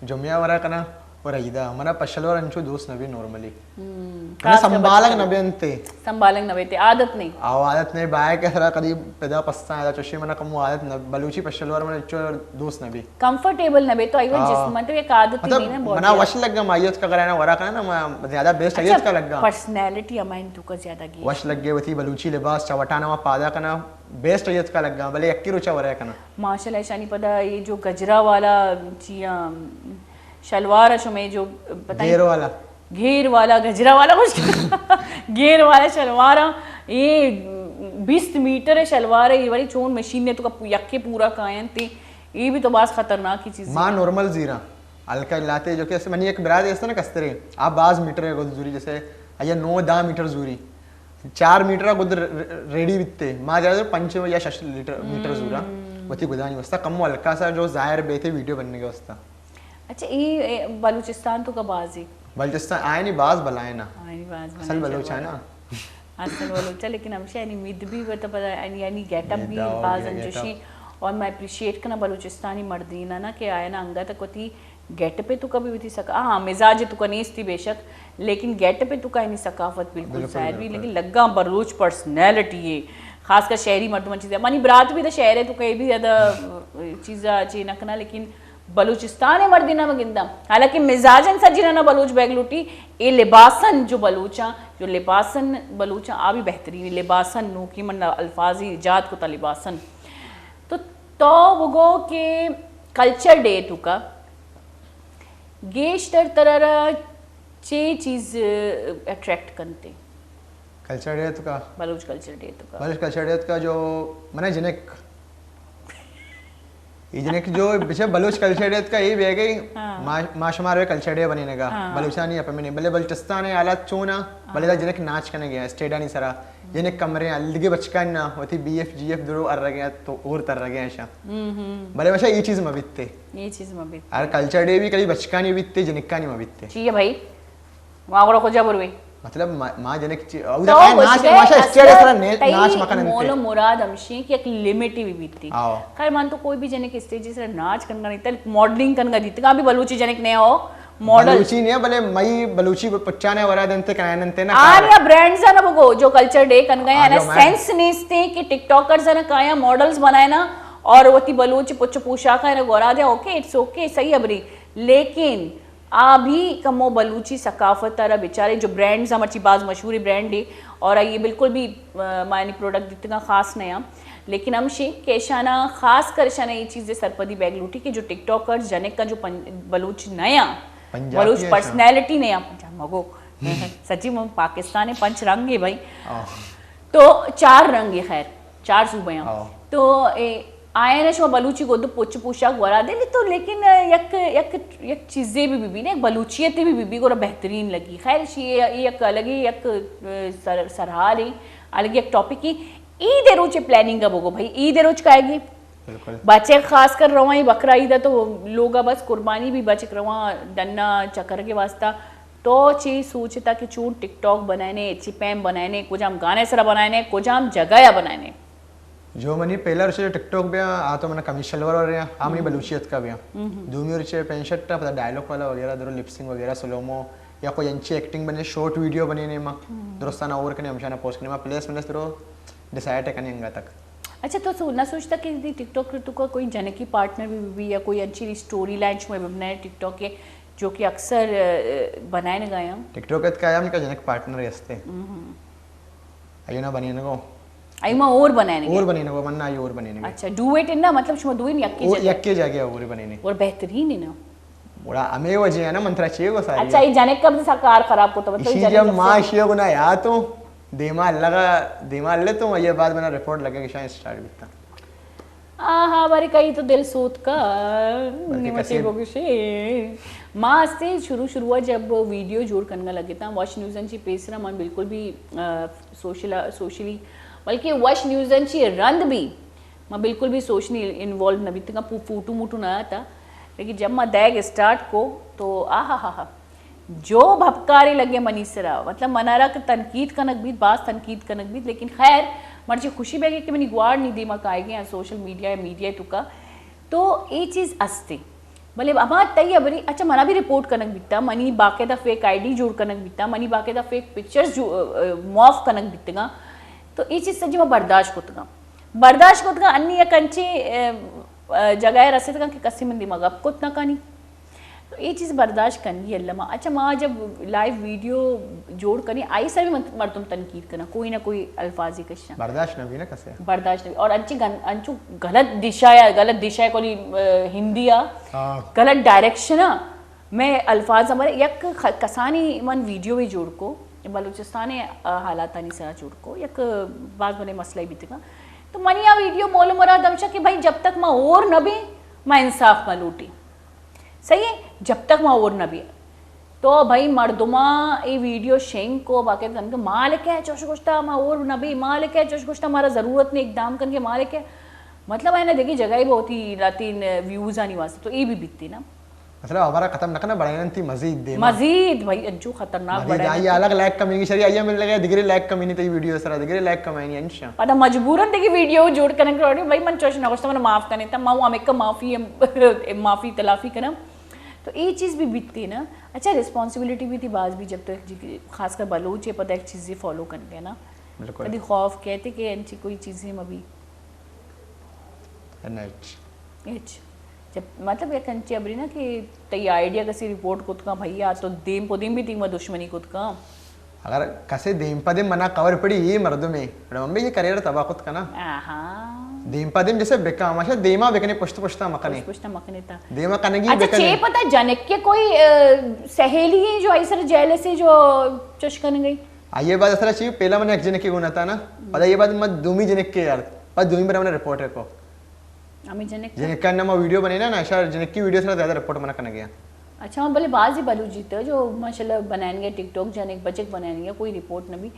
جمعہ ورا کنا اور عیدا۔ منا پشلوار انچو دوست نبی نارملی۔ منا خاص کر سنبھالگ بچکاں۔ نبی انتے۔ سنبھالگ نبی تے، عادت نہیں۔ آو عادت نہیں، بائے کہ سرا کدی پدا پستان ادا چوشی منا کمو عادت نہ، بلوچی پشلوار منا انچو دوست نبی۔ کمفرٹیبل نبی تو ایوہ ہاں۔ جسم تو ایک عادت ہی مطلب، نہیں نا باڈی منا وش لگا مایوت کا کرانا ورا کنا نا، ما زیادہ بیسٹ اچھا، ایت کا لگا۔ پرسنالٹی ہمائن تو کا زیادہ گی۔ وش لگے وتی بلوچی لباس چوٹانا ما پادا کنا، بیسٹ ایت کا لگا، بلے یکی روچا ورا کنا۔ ماشاءاللہ، ایشانی پدا یہ جو گجرا والا چیا شلوار ہے شمے جو پتہ نہیں گیر والا۔ گیر والا، گجرا والا کچھ گیر والا شلوار ہے، یہ بیست میٹر ہے شلوار ہے، یہ والی چون مشین نے تو کا یکے پورا کائن تے، یہ بھی تو باز خطرناک ہی چیز ہے۔ ما نارمل زیرا، ہلکا لاتے جو کہ منی ایک براد ایسا نا کسترے، آپ باز میٹر ہے گد زوری، جیسے یا نو دہ میٹر زوری، چار میٹر گد ر-، ر-، ریڈی بیتے، ما زیادہ پنچ یا شش لیٹر، میٹر زورا، وتی گدانی واسطہ کمو ہلکا سا جو ظاہر بیتے ویڈیو بننے کے واسطہ۔ اچھا، اے، اے بلوچستان تو کا بازی؟ بلوچستان آئینی باز بلائے نا۔ آئینی باز اصل بلائے بلوچ ہے نا۔ اصل بلوچ ہے، لیکن ہمشہ یعنی مید بھی وہ تو پتہ ہے، یعنی، یعنی گیٹ اپ بھی باز انچوشی۔ اور میں اپریشیٹ کنا بلوچستانی مردینہ نا کہ آیا نا انگا تک وتی گیٹ پہ تو کبھی وتی سکا-، ہاں، مزاج تو کا نیستی بے شک، لیکن گیٹ پہ تو کا یعنی ثقافت بالکل ظاہر بھی، لیکن لگا بلوچ پرسنالٹی ہے، خاص کر شہری مردم چیزیں۔ منی برات بھی تو شہر ہے تو کہیں بھی زیادہ چیزا چی نہ کنا، لیکن بلوچستان ءِ مردیناں ما گنداں۔ حالانکہ مزاجاں سجیناں بلوچ بیگ لوٹی، اے لباساں جو بلوچاں، جو لباساں بلوچاں، آ بھی بہترین لباساں، نوکی من الفاظی ایجاد کتا لباساں۔ تو تو بگو کہ کلچر ڈے تو کا گیشتر ترا چے چیز اٹریکٹ کنتے؟ کلچر ڈے تو کا؟ بلوچ کلچر ڈے تو کا؟ بلوچ کلچر ڈے تو کا جو منا جنک اے جنک جو بچہ بلوچ کلچر ڈے اتکا، اے بہ گئی۔ ہاں۔ ما، ما شمار کلچر ڈے بنینگا۔ ہاں۔ بلوچانی اپمنی، بلے بلوچستان حالات چونا، بلے دا جنک ناچ کنے گیا، اسٹیڈانی سرا، جنک کمرے الگے بچکان نا، وتی بی ایف، جی ایف درو ار گیا تو اور تر گیا شا۔ ہم، ہم۔ بلے وشا اے چیز مبیتے۔ اے چیز مبیتے۔ ہر کلچر ڈے بھی کلی بچکانی بیتے، جنکانی مبیتے۔ چی ہے بھائی؟ ما گڑا کجا بروے؟ مطلب، ما، ما جنک چی-، او تو دا ناچ، گوشگے ماشا اسٹیج اصلاً سرا نے-، تئی ناچ مکن انتے۔ مول و مراد ہمشی کہ یک لمٹ ہی بیتی۔ آو۔ خیر، من تو کوئی بھی جنک اسٹیج سرا ناچ کنگا نہیں، تل ماڈلنگ کنگا دیتگا، بھی بلوچی جنک نہیں ہو، ماڈل۔ بلوچی نہیں ہے، بلے مئی بلوچی پچانے ورا دنتے، کہاں دنتے نا آن کار۔ یا برانڈز ہے نا بگو، جو کلچر ڈے کنگا ہے آ نا، جو میں سینس نیستے کہ ٹک ٹاکرز ہے نا، کایا ماڈلز بنائے نا، اور وتی بلوچ پچ پوشاک ہے نا، گورا دے، اوکے، اٹس اوکے، صحیح ابری۔ لیکن آ بھی کمو بلوچی ثقافت ء را بچارے، جو برانڈز ہم مرچی باز مشہور برانڈ ہے، اور یہ بالکل بھی، آ، معنی پروڈکٹ دیتگاں خاص نیا، لیکن ہمشی کہ اشانا خاص کر اشانا یہ چیز سرپدی بیگ لوٹی کہ جو ٹک ٹاکر جنک کا جو پن-، بلوچ نیا، پنجابی بلوچ ہے شاہ۔ پرسنالٹی نیا، پنجاب مگو، سچی من پاکستان پنچ رنگ ہے بھائی۔ آہ۔ تو چار رنگ ہے، خیر، چار صوبہ ہیں۔ آہ۔ تو، اے، آئین شما بلوچی گود پوچ پوشاک ورا دے تو، لیکن، اے، یک، یک، یک چیزے بھی بی بی نے، یک بلوچیتے بھی بی بی گورا بہترین لگی۔ خیر، شی، اے، اے یک الگی یک، اے، سر-، سرحال ہے، الگی یک ٹاپک ہے۔ عید روچ پلاننگ بگو بھائی، عید روچ کائے گی؟ بالکل۔ بچک خاص کر رواں، اے بکرا عید ہے تو لوگا بس قربانی بھی بچک رواں ڈنا چکر کے واسطہ۔ تو چی سوچتا کہ چون ٹک ٹاک بنائنے، چی پیم بنائنے، کجام گانے سرا بنائنے، کجام جگہ یا بنائنے؟ جو منی پہلا روچے ٹک ٹاک بیا، آ تو منا قمیص شلوار وریا، آ منی بلوچیت کا بیا۔ دومی روچے پینٹ شرٹ، پدا ڈائلاگ والا وغیرہ، درو لپ سنگ وغیرہ، سلومو، یا کوئی انچی ایکٹنگ بنے، شارٹ ویڈیو بنے نے ما، درستانا اور کنے ہمشانا پوسٹ کنے ما، پلیس ملیس درو ڈیسائیڈ کنے انگا تک۔ اچھا، تو سو-، نہ سوچتا کہ دی ٹک ٹاک تو کا کوئی جنکی پارٹنر بھی، بھی یا کوئی انچی اسٹوری لائن شما بنائے ٹک ٹاک کے، جو کہ اکثر، اے، بنائے نہ گئے ہم؟ ٹک ٹاک ات کا ہم کا جنک پارٹنر ہستے۔ ایو نہ بنینگو۔ ایو ما اور بنائینگے۔ اور بنینگو، من نہ ایو اور بنینگے۔ اچھا، ڈوئٹ ہے نا، مطلب شما دوئیں یکے او جگہ۔ یکے جگہ اور بنینے۔ اور بہترین ہے نا۔ گڑا ہمے وجہ ہے نا، من ترا چے گو ساری۔ اچھا، یہ جنک کب سا کار خراب کو تو، مطلب اسی جنک جب جب ما سے شیو گنا یا تو دیما لگا، دیما لے تو یہ بعد منا رپورٹ لگا کہ شاید اسٹارٹ بیتا۔ آہا، بارے کئی تو دل سوت کا، بلکہ نی مچے کسے بگوشے۔ ما استے شروع شروع جب ویڈیو جوڑ کنگا لگتا، واش نیوزن چی پیسرا من بالکل بھی، آ، سوشل، سوشلی، بلکہ وش نیوزن چی رند بھی، ما بالکل بھی سوشلی انوالو نہ بیتگاں، پو-، فوٹو موٹو نہ آتا۔ لیکن جب ما دیگ اسٹارٹ کو، تو آہا ہا ہا، جو بھپکارے لگے منی سرا، مطلب منارا کہ تنقید کنگ بیت، باز تنقید کنگ بیت، لیکن خیر، مرچی خوشی بیگے کہ منی گواڑ نی دیما کائے گئے سوشل میڈیا، میڈیا تو کا، تو اے چیز استے۔ بلے ہما تئی ہبری، اچھا، منا بھی رپورٹ کنگ بیتا، منی باقاعدہ فیک آئی ڈی جوڑ کنگ بیتا، منی باقاعدہ فیک پکچرز جو، ا، ا، معاف کنگ بیتگاں۔ تو اے چیز سجی ما برداشت کتگاں۔ برداشت کتگاں، انی یک انچیں، ا، ا، جگہ ء رسیتگاں کہ کسی من دیما گپ کت نہ کنی۔ تو اے چیز برداشت کنگی اللہ ما۔ اچھا، ما جب لائیو ویڈیو جوڑ کنی، آئی سر بھی من-، مردم تنقید کنا، کوئی نہ کوئی الفاظی کشاں۔ برداشت نہ بھی نا کسے۔ برداشت نہ بھی۔ اور انچی گن-، انچو غلط دشا یا غلط دشا کولی، ا، ہندی آ، ہاں۔ غلط ڈائریکشن آ، میں الفاظ ہمارے یک خ-، کسانی من ویڈیو بھی جوڑ کو، بلوچستان ء حالاتانی سرا جوڑ کو، یک باز بڑے مسئلہ بیتگا۔ تو منی آ ویڈیو مول مراد ہمشہ کہ بھائی جب تک ما اور نہ بیں، ما انصاف ما لوٹی۔ صحیح ہے؟ جب تک ما اور نہ بیں۔ تو بھائی مردما اے ویڈیو شنگ کو باقی کن کہ مالک ہے چوش گوشتا، ما اور نہ بیں، مالک ہے چوش گوشتا، مارا ضرورت نہیں اقدام کن کے مالک ہے۔ مطلب ہے نا دیکھی جگہ ہی بہت ہی لاتین ویوز آنی واسطے تو اے بھی بیتی نا۔ مطلب، ہمارا ختم نہ کرنا، بڑھائیں تھی مزید دیما۔ مزید بھائی، انچو خطرناک مزید بڑھائیں آئی تھی۔ الگ لائک کمی کی شری، آئی مل لگے، دگری لائک کمی نہیں تھی ویڈیو سرا، دگری لائک کمائیں انشاء۔ پدا مجبوراً دیکھی ویڈیو جوڑ کرنے کرو، بھائی من چوش نہ گوشتا، من معاف کرنے تا، ما ہم ایک معافی، معافی تلافی کرم۔ تو اے چیز بھی بیتی نا۔ اچھا، ریسپانسبلٹی بھی تھی باز بھی، جب تو ایک جی-، خاص کر بلوچ ہے، پتہ ایک چیزیں فالو کر گئے نا۔ بالکل۔ کدی خوف کہتے کہ انچی کوئی چیزیں مبی۔ نہ ہچ۔ ہچ۔ جب، مطلب، یک انچی ابری نا کہ تئی آئیڈیا کسی رپورٹ کت کن، بھیا، تو دیم پہ دیم بھی تیما دشمنی کت کن۔ اگر کسے دیم پہ دیم منا کور پڑی، یہ مردم ہے، بڑا من بھی یہ کریئر تباہ کت کنا۔ آہا۔ دیم پہ دیم جیسے بکا، ہمیشہ دیما بکنے، پشت پشتا مکنے۔ پشت پشتا مکنے تا۔ دیما کنگی اچھا، بکنے۔ چے پتا جنک کے کوئی، اے، سہیلی ہے جو ایسر جیلس ہے جو چش کن گئی؟ آئیے بعد اصلا چی، پہلا من ایک جنک کے گونا تھا نا، پدا یہ بعد من دومی جنک کے یار، پدا دومی بار من رپورٹ کو۔ ہمیں جنک کا؟ جنک کا نام ویڈیو بنے نا، نا شاید جنک کی ویڈیو سے زیادہ رپورٹ منا کرنا گیا۔ اچھا، ہاں، بلے بعضی بلوچ جیتے جو ماشاءاللہ بنائیں گے ٹک ٹاک، جنک بچک بنائیں گے، کوئی رپورٹ نہ بھی،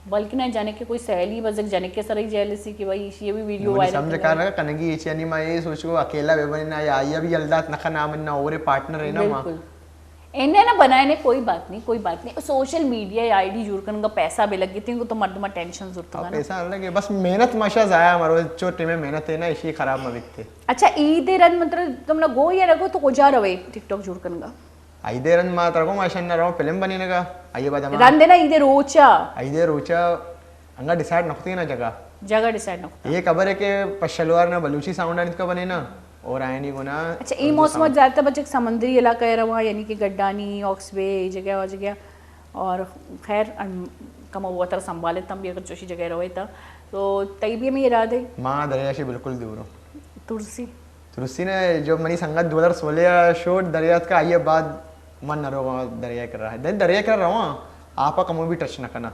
بلکہ نہ جنک کے کوئی سہیلی بزگ جنک کے سر ہی جیلسی کہ بھائی یہ بھی ویڈیو منی وائرل سمجھ کرنا کار ہے۔ نہ کنگی، یہ چیئے نی ما یہ سوچ کو اکیلا بے بنے نا، یا آئی بھی اللہ نہ کنا من نہ اور پارٹنر ہے نا ما۔ بالکل۔ انہیں نہ بنائے نے، کوئی بات نہیں، کوئی بات نہیں۔ سوشل میڈیا آئی ڈی جوڑ کرنے کا پیسہ بھی لگ گئے تھے، تو مردمہ ٹینشن ضرورت ہاں، ہوگا نا۔ پیسہ الگ ہے، بس محنت ماشا ضائع، ہمارو چو ٹیم محنت ہے نا، اسی خراب مہ بیتے۔ اچھا، عید رند مطلب تم نہ گو یا رگو تو کجا روے ٹک ٹاک جوڑ کرنے کا؟ عید رند ما ترگو ماشا نہ رو فلم بنے نگا، آئیے بعد ہما رند نا عید روچا۔ عید روچا انگا ڈیسائیڈ نہ کتی نا جگہ۔ جگہ ڈیسائیڈ نہ کتا۔ یہ خبر ہے کہ پشلوار نا بلوچی ساؤنڈ آنی کا بنے نا۔ اور آئینی گنا۔ اچھا، اے موسم زیادہ تر بچک سمندری علاقہ ءَ رواں، یعنی کہ گڈانی، ہاکس بے، اے جگہ، آ جگہ۔ اور خیر، ہم کم وتر سنبھالے تم بھی اگر چوشی جگہ روئے تا۔ تو تئی بھی ہمیں ارادے؟ ما دریا شی بالکل دور ہوں۔ ترسی؟ ترسی نے، جو منی سنگت دو ہزار سولہ شوٹ دریا کا، آئیے بعد من نہ روگا دریا کرا۔ دن دریا کرا رواں، آپا کمو بھی ٹچ نہ کنا۔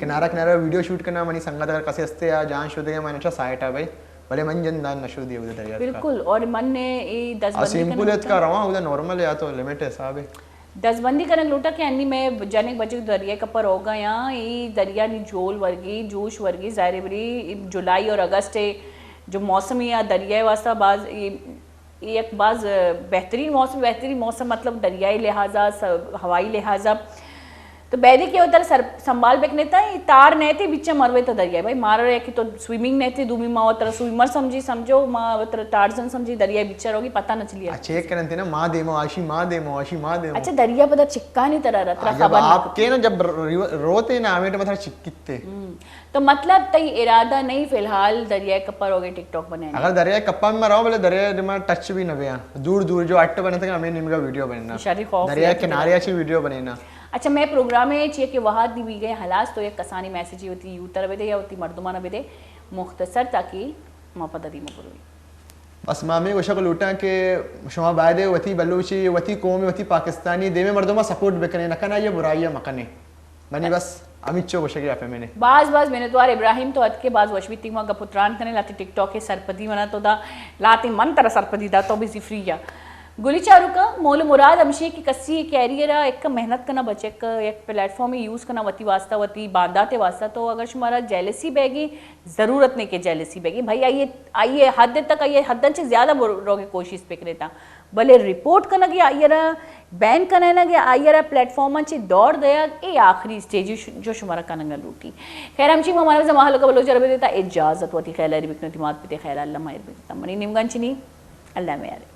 کنارہ کنارہ ویڈیو شوٹ کنا، منی سنگت اگر کسے ہستے یا جان شودے، من اچھا سائٹ آ بھائی، بلے من جن دان نہ شودی اودے دریا کا۔ بالکل، اور من نے اے دس بندی سوئمنگ پول ات کا رواں، اودے نارمل یا تو لمٹ حساب ہے۔ دزبندی کنگ لوٹا کہ انی مئے جنک بچک دریا کپا روگا یا، ای دریا نی جول ورگی، جوش ورگی، ظاہر ہے بری جولائی اور اگست ہے جو موسم یا دریا واسطہ باز، ای، ای ایک باز بہترین موسم، بہترین موسم مطلب دریائی لحاظا، س-، ہوائی لحاظا۔ تو بیدے کہ وتر سر سنبھال بکنے تا، ای تار نیتے بچا مروے تا دریا۔ بھائی مارا رہے کہ تو سوئمنگ نیتے، دومی ما وتر سوئمر سمجھی، سمجھو، ما وتر ٹارزن سمجھی، دریا بچا روگی، پتہ نہ چلی۔ اچھا، ایک کرن تھے نا، ما دیمو آشی، ما دیمو آشی، ما دیمو۔ اچھا، دریا پدا چکانی طرح رہا، ترا خبر نہ آپ کے نا جب ر-، روتے نا، ہمیں تو مطلب چکتے۔ ہم۔ تو مطلب تئی ارادہ نہیں فی الحال دریا کپا روگے ٹک ٹاک بنانے؟ اگر دریا کپا میں رہو، بولے دریا ما ٹچ بھی نہ بیاں۔ دور دور جو اٹ بنے تک ہمیں نیمگا ویڈیو بننا۔ شری خوف دریا کنارے اچھی ویڈیو بننا۔ اچھا، مئے پروگرام ءَ چیا کہ وہد نی بیگئے ہلاس، تو یک کسانیں میسجے وتی یوتھا را بدے یا وتی مردماں را بدے، مختصر، تاکہ ما پدا دیما برویں۔ بس ما ہمے گوشگ لوٹاں کہ شما باید وتی بلوچی، وتی قومی، وتی پاکستانی دیمے مردماں سپورٹ بکنے، نہ کنا یہ برائی مکنے۔ منی بس ہمیچو گوشگی اف ایم این۔ باز باز منتوار ابراہیم، تو اتکے باز وش بیتگ، ما گپ و تران کنے، لاتے ٹک ٹاک ءِ سرپدی منا تو دا، لاتے من ترا سرپدی دا، تو بزی فری یا۔ گلی چاروکاں، مول و مراد ہمشی کہ کسی کیریئر ءَ یک محنت کنا بچک، یک پلیٹ فارم یوز کنا وتی واسطہ، وتی باندات واسطہ، تو اگر شمارا جیلسی بیگی ضرورت نہیں کہ جیلسی بیگی، بھائی آئیے، آئیے حد تک، آئیے حد چہ زیادہ بر-، روگے کوشش پکریتا۔ بلے رپورٹ کنگ یا آئی را بین کنگ یا آئی را پلیٹ فارم چہ دور دیگ، اے آخری اسٹیج ش-، جو شمارا کنگ لوٹی۔ خیر، ہمچی ہمارا زمان حلقہ بلوچ عربی دیتا اجازت، وتی خیال اری بکن، وتی مات پتے خیال اللہ مہر بکن۔ منی نیمگان چنی، اللہ میارے۔